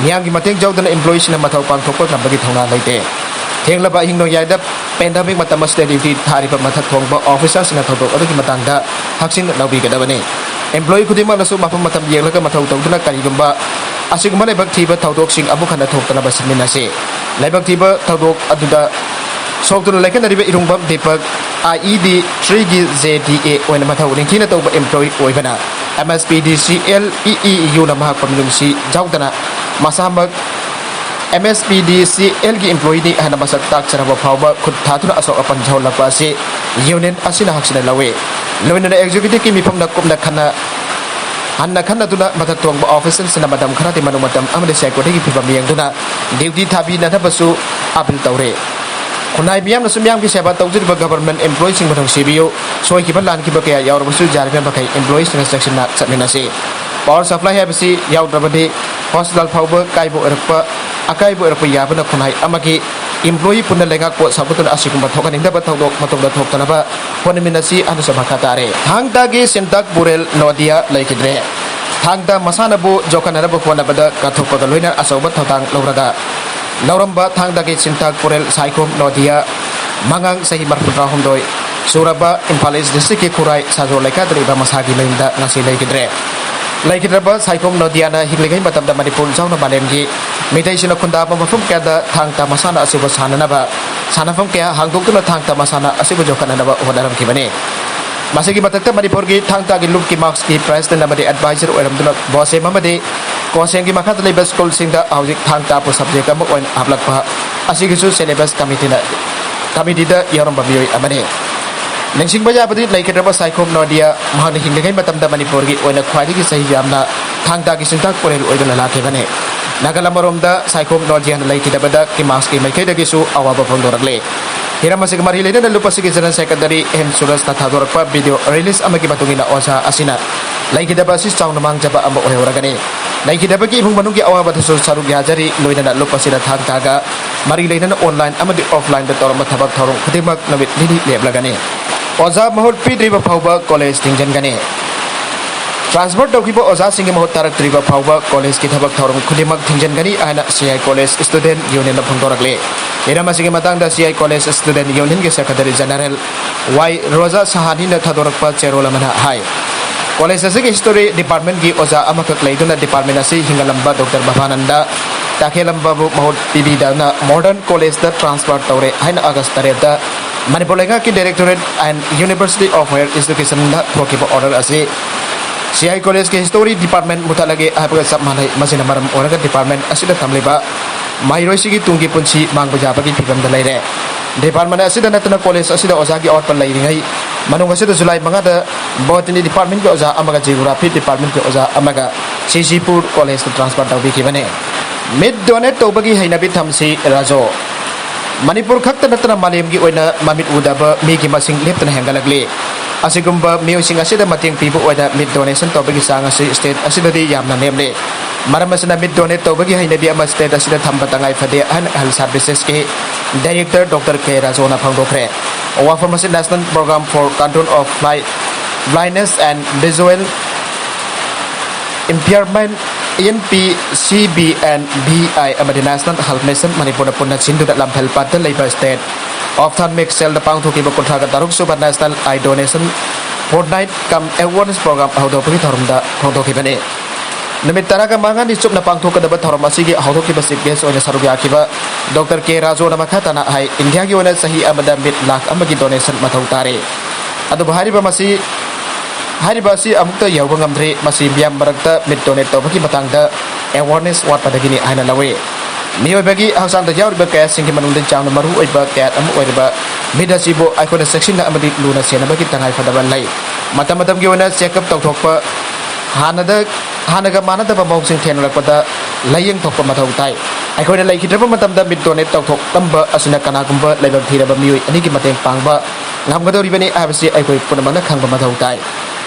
ꯃꯤꯌꯥꯝꯒꯤ ꯃꯇꯦꯡ ꯌꯥꯎꯗꯅ employeeꯁꯤꯡꯅ ꯃꯊꯧ ꯄꯥꯡꯊꯣꯛꯄ ꯉꯝꯕꯒꯤ ꯊꯧꯅꯥ ꯂꯩꯇꯦ꯫ ꯊꯦꯡꯂꯕ ꯑꯍꯤꯡ ꯅꯣꯡꯌꯥꯏꯗ pandemic ꯃꯇꯝ ꯑꯁꯤꯗ duty ꯊꯥꯔꯤꯕ ꯃꯊꯛ ꯊꯣꯡꯕ officerꯁꯤꯡꯅ ꯊꯧꯗꯣꯛ ꯑꯗꯨꯒꯤ ꯃꯇꯥꯡꯗ ꯍꯛꯁꯤꯟꯅ ꯂꯧꯕꯤꯒꯗꯕꯅꯤ꯫ Employee ꯈꯨꯗꯤꯡꯃꯛꯅꯁꯨ ꯃꯐꯝ ꯃꯇꯝ ꯌꯦꯡꯂꯒ ꯃꯊꯧ ꯇꯧꯗꯨꯅ ꯀꯔꯤꯒꯨꯝꯕ ꯑꯁꯤꯒꯨꯝꯕ ꯂꯥꯏꯕꯛ ꯊꯤꯕ ꯊꯧꯗꯣꯛꯁꯤꯡ ꯑꯃꯨꯛ ꯍꯟꯅ ꯊꯣꯛꯇꯅꯕ ꯁꯤꯟꯃꯤꯟꯅꯁꯤ꯫ ꯂꯥꯏꯕꯛ ꯊꯤꯕ ꯊꯧꯗꯣꯛ ꯑꯗꯨꯗ ꯁꯣꯛꯇꯨꯅ ꯂꯥꯏꯀꯠꯅꯔꯤꯕ ꯏꯔꯨꯡꯕꯝ Deepak, I E D three ꯒꯤ J D A ꯑꯣꯏꯅ ꯃꯊꯧ ꯅꯤꯡꯊꯤꯅ ꯇꯧꯕ employee ꯑꯣꯏꯕꯅ M S P D C L E E Uꯅ ꯃꯍꯥꯛꯄꯨ ꯃꯤꯅꯨꯡꯁꯤ ꯌꯥꯎꯗꯅ ꯃꯁꯥꯃꯛ M S P D C Lꯒꯤ employeeꯅꯤ ꯍꯥꯏꯅ ꯃꯁꯛ ꯇꯥꯛꯆꯔꯕ ꯐꯥꯎꯕ ꯈꯨꯠ ꯊꯥꯗꯨꯅ ꯑꯁꯣꯛ ꯑꯄꯟ ꯌꯥꯎꯍꯜꯂꯛꯄ ꯑꯁꯤ union ꯑꯁꯤꯅ ꯍꯛꯁꯤꯟꯅ ꯂꯧꯏ꯫ ꯂꯣꯏꯅꯅ executiveꯀꯤ ꯃꯤꯐꯝꯅ ꯀꯨꯞꯅ ꯈꯟꯅ ꯍꯟꯅ ꯈꯟꯅꯗꯨꯅ ꯃꯊꯛ ꯊꯣꯡꯕ officialꯁꯤꯡꯅ ꯃꯇꯝ ꯈꯔꯗꯤ ꯃꯅꯨꯡ ꯃꯇꯝ ꯑꯃꯗꯤ ꯁꯦꯀ꯭ꯌꯨꯔꯤꯇꯤꯒꯤ ꯐꯤꯕꯝ ꯌꯦꯡꯗꯨꯅ duty ꯊꯥꯕꯤꯅꯅꯕꯁꯨ appeal ꯇꯧꯔꯦ꯫ ꯈꯨꯟꯅꯥꯏ ꯃꯤꯌꯥꯝꯅꯁꯨ ꯃꯤꯌꯥꯝꯒꯤ ꯁꯦꯕꯥ ꯇꯧꯖꯔꯤꯕ government employeeꯁꯤꯡꯕꯨ ꯅꯨꯡꯁꯤꯕꯤꯌꯨ꯫ ꯁꯣꯏꯈꯤꯕ ꯂꯥꯟꯈꯤꯕ ꯀꯌꯥ ꯌꯥꯎꯔꯕꯁꯨ ꯌꯥꯔꯤꯕ ꯃꯈꯩ employeeꯁꯤꯡꯅ ꯆꯦꯛꯁꯤꯟꯅ ꯆꯠꯃꯤꯟꯅꯁꯤ꯫ Power supply ꯍꯥꯏꯕꯁꯤ ꯌꯥꯎꯗ꯭ꯔꯕꯗꯤ hospital ꯐꯥꯎꯕ ꯀꯥꯏꯕ ꯑꯣꯏꯔꯛꯄ, ꯑꯀꯥꯏꯕ ꯑꯣꯏꯔꯛꯄ ꯌꯥꯕꯅ ꯈꯨꯟꯅꯥꯏ ꯑꯃꯒꯤ employee ꯄꯨꯟꯅ ꯂꯩꯉꯥꯛꯄꯣꯠ ꯁꯧꯒꯠꯇꯨꯅ ꯑꯁꯤꯒꯨꯝꯕ ꯊꯣꯛꯍꯟꯅꯤꯡꯗꯕ ꯊꯧꯗꯣꯛ ꯃꯇꯨꯡꯗ ꯊꯣꯛꯇꯅꯕ ꯍꯣꯠꯅꯃꯤꯟꯅꯁꯤ ꯍꯥꯏꯅꯁꯨ ꯃꯈꯥ ꯇꯥꯔꯦ꯫ ꯊꯥꯡ ꯇꯥꯒꯤ ꯁꯤꯟꯇꯛ ꯄꯨꯔꯦꯜ ꯅꯣꯗꯤꯌꯥ ꯂꯩꯈꯤꯗ꯭ꯔꯦ꯫ ꯊꯥꯡ ꯇꯥ ꯃꯁꯥꯟꯅꯕꯨ ꯌꯣꯛꯈꯠꯅꯅꯕ ꯍꯣꯠꯅꯕꯗ ꯀꯠꯊꯣꯛꯄꯒ ꯂꯣꯏꯅꯅ ꯑꯆꯧꯕ ꯊꯧꯗꯥꯡ ꯂꯧꯔꯒ ꯂꯧꯔꯝꯕ ꯊꯥꯡ ꯇꯥꯒꯤ ꯁꯤꯟꯇꯛ ꯄꯨꯔꯦꯜ ꯁꯥꯏꯈꯣꯝ ꯅꯣꯗꯤꯌꯥ, ꯃꯉꯥꯡ ꯆꯍꯤ ꯃꯔꯤꯐꯨꯇꯔꯥ ꯍꯨꯝꯗꯣꯏ ꯁꯨꯔꯕ ꯏꯝꯐꯥꯜ ꯏꯁ ꯗꯤꯁꯇ꯭ꯔꯤꯛꯀꯤ ꯈꯨꯔꯥꯏ ꯁꯥꯖꯣ ꯂꯩꯀꯥꯏꯗ ꯂꯩꯕ ꯃꯁꯥꯒꯤ ꯃꯌꯨꯝꯗ ꯉꯁꯤ ꯂꯩꯈꯤꯗ꯭ꯔꯦ꯫ ꯂꯩꯈꯤꯗ꯭ꯔꯕ ꯁꯥꯏꯈꯣꯝ ꯅꯣꯗꯤꯌꯥꯅ ꯍꯤꯡꯂꯤꯉꯩ ꯃꯇꯝꯗ ꯃꯅꯤꯄꯨꯔ ꯌꯥꯎꯅ ꯃꯥꯂꯦꯝꯒꯤ ꯃꯤꯇꯩꯁꯤꯡꯅ ꯈꯨꯟꯗꯥꯕ ꯃꯐꯝ ꯀꯌꯥꯗ ꯊꯥꯡ ꯇꯥ ꯃꯁꯥꯟꯅ ꯑꯁꯤꯕꯨ ꯁꯥꯟꯅꯅꯕ ꯁꯥꯟꯅꯐꯝ ꯀꯌꯥ ꯍꯥꯡꯗꯣꯛꯇꯨꯅ ꯊꯥꯡ ꯇꯥ ꯃꯁꯥꯟꯅ ꯑꯁꯤꯕꯨ ꯌꯣꯛꯈꯠꯅꯅꯕ ꯍꯣꯠꯅꯔꯝꯈꯤꯕꯅꯤ꯫ ꯃꯁꯤꯒꯤ ꯃꯊꯛꯇ ꯃꯅꯤꯄꯨꯔꯒꯤ ꯊꯥꯡ ꯇꯥꯒꯤ ꯂꯨꯞꯀꯤ ꯃꯥꯛꯁꯀꯤ president ꯑꯃꯗꯤ advisor ꯑꯣꯏꯔꯝꯗꯨꯅ ꯕꯣꯁꯦꯝ ꯑꯃꯗꯤ ꯀꯣꯁꯦꯝꯒꯤ ꯃꯈꯥꯗ ꯂꯩꯕ ꯁ꯭ꯀꯨꯜꯁꯤꯡꯗ ꯍꯧꯖꯤꯛ ꯊꯥꯡ ꯇꯥꯕꯨ subject ꯑꯃ ꯑꯣꯏꯅ ꯍꯥꯞꯂꯛꯄ ꯑꯁꯤꯒꯤꯁꯨ syllabus committeeꯅ, committeeꯗ ꯌꯥꯎꯔꯝꯕ ꯃꯤꯑꯣꯏ ꯑꯃꯅꯤ꯫ ꯅꯤꯡꯁꯤꯡꯕ ꯌꯥꯕꯗꯤ ꯂꯩꯈꯤꯗ꯭ꯔꯕ ꯁꯥꯏꯈꯣꯝ ꯅꯣꯗꯤꯌꯥ ꯃꯍꯥꯛꯅ ꯍꯤꯡꯂꯤꯉꯩ ꯃꯇꯝꯗ ꯃꯅꯤꯄꯨꯔꯒꯤ ꯑꯣꯏꯅ ꯈ꯭ꯋꯥꯏꯗꯒꯤ ꯆꯍꯤ ꯌꯥꯝꯅ ꯊꯥꯡ ꯇꯥꯒꯤ ꯁꯤꯟꯇꯥꯛ ꯄꯨꯔꯦꯜ ꯑꯣꯏꯗꯨꯅ ꯂꯥꯛꯈꯤꯕꯅꯤ꯫ ꯅꯥꯒꯜ ꯑꯃꯔꯣꯝꯗ ꯁꯥꯏꯈꯣꯝ ꯅꯣꯗꯤꯌꯥꯅ ꯂꯩꯈꯤꯗꯕꯗ ꯀꯤꯃꯥꯁꯀꯤ ꯃꯥꯏꯀꯩꯗꯒꯤꯁꯨ ꯑꯋꯥꯕ ꯐꯣꯡꯗꯣꯔꯛꯂꯤ꯫ ꯍꯤꯔꯝ ꯑꯁꯤꯒ ꯃꯔꯤ ꯂꯩꯅꯅ ꯂꯨꯞ ꯑꯁꯤꯒꯤ General Secretary ꯑꯦꯝ ꯁꯨꯔꯖꯅ ꯊꯥꯗꯣꯔꯛꯄ video release ꯑꯃꯒꯤ ꯃꯇꯨꯡ ꯏꯟꯅ ꯑꯣꯖꯥ ꯑꯁꯤꯅ ꯂꯩꯈꯤꯗꯕ ꯑꯁꯤ ꯆꯥꯎꯅ ꯃꯥꯡꯖꯕ ꯑꯃ ꯑꯣꯏꯍꯧꯔꯒꯅꯤ꯫ ꯂꯩꯈꯤꯗꯕꯒꯤ ꯏꯃꯨꯡ ꯃꯅꯨꯡꯒꯤ ꯑꯋꯥꯕꯗꯁꯨ ꯁꯔꯨꯛ ꯌꯥꯖꯔꯤ, ꯂꯣꯏꯅꯅ ꯂꯨꯞ ꯑꯁꯤꯗ ꯊꯥꯡ ꯇꯥꯒ ꯃꯔꯤ ꯂꯩꯅꯅ online ꯑꯃꯗꯤ offlineꯗ ꯇꯧꯔꯝꯕ ꯊꯕꯛ ꯊꯧꯔꯝ ꯈꯨꯗꯤꯡꯃꯛ ꯅꯨꯃꯤꯠ ꯅꯤꯅꯤ ꯂꯦꯞꯂꯒꯅꯤ꯫ ꯑꯣꯖꯥ ꯃꯍꯨꯠ ꯄꯤꯗ꯭ꯔꯤꯕ ꯐꯥꯎꯕ college ꯊꯤꯡꯖꯤꯟꯒꯅꯤ꯫ Transfer ꯇꯧꯈꯤꯕ ꯑꯣꯖꯥꯁꯤꯡꯒꯤ ꯃꯍꯨꯠ ꯇꯥꯔꯛꯇ꯭ꯔꯤꯕ ꯐꯥꯎꯕ collegeꯀꯤ ꯊꯕꯛ ꯊꯧꯔꯝ ꯈꯨꯗꯤꯡꯃꯛ ꯊꯤꯡꯖꯤꯟꯒꯅꯤ ꯍꯥꯏꯅ C I College Student Unionꯅ ꯐꯣꯡꯗꯣꯔꯛꯂꯤ꯫ ꯍꯤꯔꯝ ꯑꯁꯤꯒꯤ ꯃꯇꯥꯡꯗ C I College Student Unionꯒꯤ Secretary General ꯋꯥꯏ ꯔꯣꯖꯥ ꯁꯍꯥꯅꯤꯅ ꯊꯥꯗꯣꯔꯛꯄ ꯆꯦꯔꯣꯜ ꯑꯃꯅ ꯍꯥꯏ, college ꯑꯁꯤꯒꯤ history departmentꯀꯤ ꯑꯣꯖꯥ ꯑꯃꯈꯛ ꯂꯩꯗꯨꯅ department ꯑꯁꯤ ꯍꯤꯡꯍꯜꯂꯝꯕ Doctor ꯕꯚꯥꯅꯟꯗ ꯇꯥꯈꯦꯂꯝꯕꯕꯨ ꯃꯍꯨꯠ ꯄꯤꯕꯤꯗꯅ modern collegeꯇ transfer ꯇꯧꯔꯦ ꯍꯥꯏꯅ August ꯇꯔꯦꯠꯇ ꯃꯅꯤꯄꯨꯔ ꯂꯩꯉꯥꯛꯀꯤ Directorate and University of Higher Educationꯗ ꯊꯣꯛꯈꯤꯕ order ꯑꯁꯤ C I Collegeꯀꯤ history department ꯃꯨꯊꯠꯂꯒꯦ ꯍꯥꯏꯕꯒ ꯆꯞ ꯃꯥꯟꯅꯩ꯫ ꯃꯁꯤꯅ ꯃꯔꯝ ꯑꯣꯏꯔꯒ department ꯑꯁꯤꯗ ꯇꯝꯂꯤꯕ ꯃꯍꯩꯔꯣꯏꯁꯤꯡꯒꯤ ꯇꯨꯡꯒꯤ ꯄꯨꯟꯁꯤ ꯃꯥꯡꯕ ꯌꯥꯕꯒꯤ ꯐꯤꯕꯝꯗ ꯂꯩꯔꯦ꯫ Department ꯑꯁꯤꯗ ꯅꯠꯇꯅ college ꯑꯁꯤꯗ ꯑꯣꯖꯥꯒꯤ ꯑꯋꯥꯠꯄ ꯂꯩꯔꯤꯉꯩ ꯃꯅꯨꯡ ꯑꯁꯤꯗ ꯖꯨꯂꯥꯏ ꯃꯉꯥꯗ Botany Department ꯀꯤ ꯑꯣꯖꯥ ꯑꯃꯒ Geography Department ꯀꯤ ꯑꯣꯖꯥ ꯑꯃꯒ ꯁꯤꯖꯤꯄꯨꯔ College ꯇ transfer ꯇꯧꯕꯤꯈꯤꯕꯅꯤ꯫ ꯃꯤꯠ donate ꯇꯧꯕꯒꯤ ꯍꯩꯅꯕꯤ ꯊꯝꯁꯤ ꯔꯥꯖꯣ꯫ ꯃꯅꯤꯄꯨꯔ ꯈꯛꯇ ꯅꯠꯇꯅ ꯃꯥꯂꯦꯝꯒꯤ ꯑꯣꯏꯅ ꯃꯃꯤꯠ ꯎꯗꯕ ꯃꯤꯒꯤ ꯃꯁꯤꯡ ꯂꯦꯞꯇꯅ ꯍꯦꯟꯒꯠꯂꯛꯂꯤ꯫ ꯑꯁꯤꯒꯨꯝꯕ ꯃꯤꯑꯣꯏꯁꯤꯡ ꯑꯁꯤꯗ ꯃꯇꯦꯡ ꯄꯤꯕ ꯑꯣꯏꯅ ꯃꯤꯠ donation ꯇꯧꯕꯒꯤ ꯆꯥꯡ ꯑꯁꯤ state ꯑꯁꯤꯗꯗꯤ ꯌꯥꯝꯅ ꯅꯦꯝꯂꯤ꯫ ꯃꯔꯝ ꯑꯁꯤꯅ ꯃꯤꯠ donate ꯇꯧꯕꯒꯤ ꯍꯩꯅꯕꯤ ꯑꯃ state ꯑꯁꯤꯗ ꯊꯝꯕ ꯇꯉꯥꯏ ꯐꯗꯦ ꯍꯥꯏꯅ Health Services ꯀꯤ Director Doctor K ꯔꯥꯖꯣꯅ ꯐꯣꯡꯗꯣꯛꯈ꯭ꯔꯦ꯫ ꯋꯥꯐꯝ ꯑꯁꯤ National Program for Control of Blind-, Blindness and Visual Impairment, N P C B and B I, ꯑꯃꯗꯤ National Health Mission ꯃꯅꯤꯄꯨꯔꯅ ꯄꯨꯟꯅ ꯁꯤꯟꯗꯨꯅ ꯂꯝꯐꯦꯜ ꯄꯥꯠꯇ ꯂꯩꯕ State Ophthalmic Cell ꯗ ꯄꯥꯡꯊꯣꯛꯈꯤꯕ ꯀꯨꯟꯊ꯭ꯔꯥꯒ ꯇꯔꯨꯛ ꯁꯨꯕ National Eye Donation Fortnight cum Awareness Program ꯍꯧꯗꯣꯛꯄꯒꯤ ꯊꯧꯔꯝꯗ ꯐꯣꯡꯗꯣꯛꯈꯤꯕꯅꯤ꯫ ꯅꯨꯃꯤꯠ ꯇꯔꯥꯒ ꯃꯉꯥꯅꯤ ꯆꯨꯞꯅ ꯄꯥꯡꯊꯣꯛꯀꯗꯕ ꯊꯧꯔꯝ ꯑꯁꯤꯒꯤ ꯍꯧꯗꯣꯛꯈꯤꯕ chief guest ꯑꯣꯏꯅ ꯁꯔꯨꯛ ꯌꯥꯈꯤꯕ Doctor K ꯔꯥꯖꯣꯅ ꯃꯈꯥ ꯇꯥꯅ ꯍꯥꯏ, ꯏꯟꯗꯤꯌꯥꯒꯤ ꯑꯣꯏꯅ ꯆꯍꯤ ꯑꯃꯗ ꯃꯤꯠ ꯂꯥꯈ ꯑꯃꯒꯤ donation ꯃꯊꯧ ꯇꯥꯔꯤ꯫ ꯑꯗꯨꯕꯨ ꯍꯥꯏꯔꯤꯕ ꯃꯁꯤ, ꯍꯥꯏꯔꯤꯕ ꯑꯁꯤ ꯑꯃꯨꯛꯇ ꯌꯧꯕ ꯉꯝꯗ꯭ꯔꯤ꯫ ꯃꯁꯤ ꯃꯤꯌꯥꯝ ꯃꯔꯛꯇ ꯃꯤꯠ donate ꯇꯧꯕꯒꯤ ꯃꯇꯥꯡꯗ awareness ꯋꯥꯠꯄꯗꯒꯤꯅꯤ ꯍꯥꯏꯅ ꯂꯧꯏ꯫ ꯃꯤꯑꯣꯏꯕꯒꯤ ꯍꯛꯆꯥꯡꯗ ꯌꯥꯎꯔꯤꯕ ꯀꯌꯥꯠꯁꯤꯡꯒꯤ ꯃꯅꯨꯡꯗ ꯌꯥꯝꯅ ꯃꯔꯨ ꯑꯣꯏꯕ ꯀꯌꯥꯠ ꯑꯃ ꯑꯣꯏꯔꯤꯕ ꯃꯤꯠ ꯑꯁꯤꯕꯨ ꯑꯩꯈꯣꯏꯅ ꯆꯦꯛꯁꯤꯟꯅ ꯑꯃꯗꯤ ꯂꯨꯅ ꯁꯦꯟꯅꯕꯒꯤ ꯇꯉꯥꯏ ꯐꯗꯕ ꯂꯩ꯫ ꯃꯇꯝ ꯃꯇꯝꯒꯤ ꯑꯣꯏꯅ check up ꯇꯧꯊꯣꯛꯄ, ꯍꯥꯟꯅꯗ, ꯍꯥꯟꯅꯒ ꯃꯥꯟꯅꯗꯕ ꯃꯑꯣꯡꯁꯤꯡ ꯊꯦꯡꯅꯔꯛꯄꯗ ꯂꯥꯌꯦꯡ ꯊꯣꯛꯄ ꯃꯊꯧ ꯇꯥꯏ꯫ ꯑꯩꯈꯣꯏꯅ ꯂꯩꯈꯤꯗ꯭ꯔꯕ ꯃꯇꯝꯗ ꯃꯤꯠ donate ꯇꯧꯊꯣꯛꯂꯝꯕ ꯑꯁꯤꯅ ꯀꯅꯥꯒꯨꯝꯕ ꯂꯥꯏꯕꯛ ꯊꯤꯔꯕ ꯃꯤꯑꯣꯏ ꯑꯅꯤꯒꯤ ꯃꯇꯦꯡ ꯄꯥꯡꯕ ꯉꯝꯒꯗꯧꯔꯤꯕꯅꯤ ꯍꯥꯏꯕꯁꯤ ꯑꯩꯈꯣꯏ ꯄꯨꯝꯅꯃꯛꯅ ꯈꯪꯕ ꯃꯊꯧ ꯇꯥꯏ꯫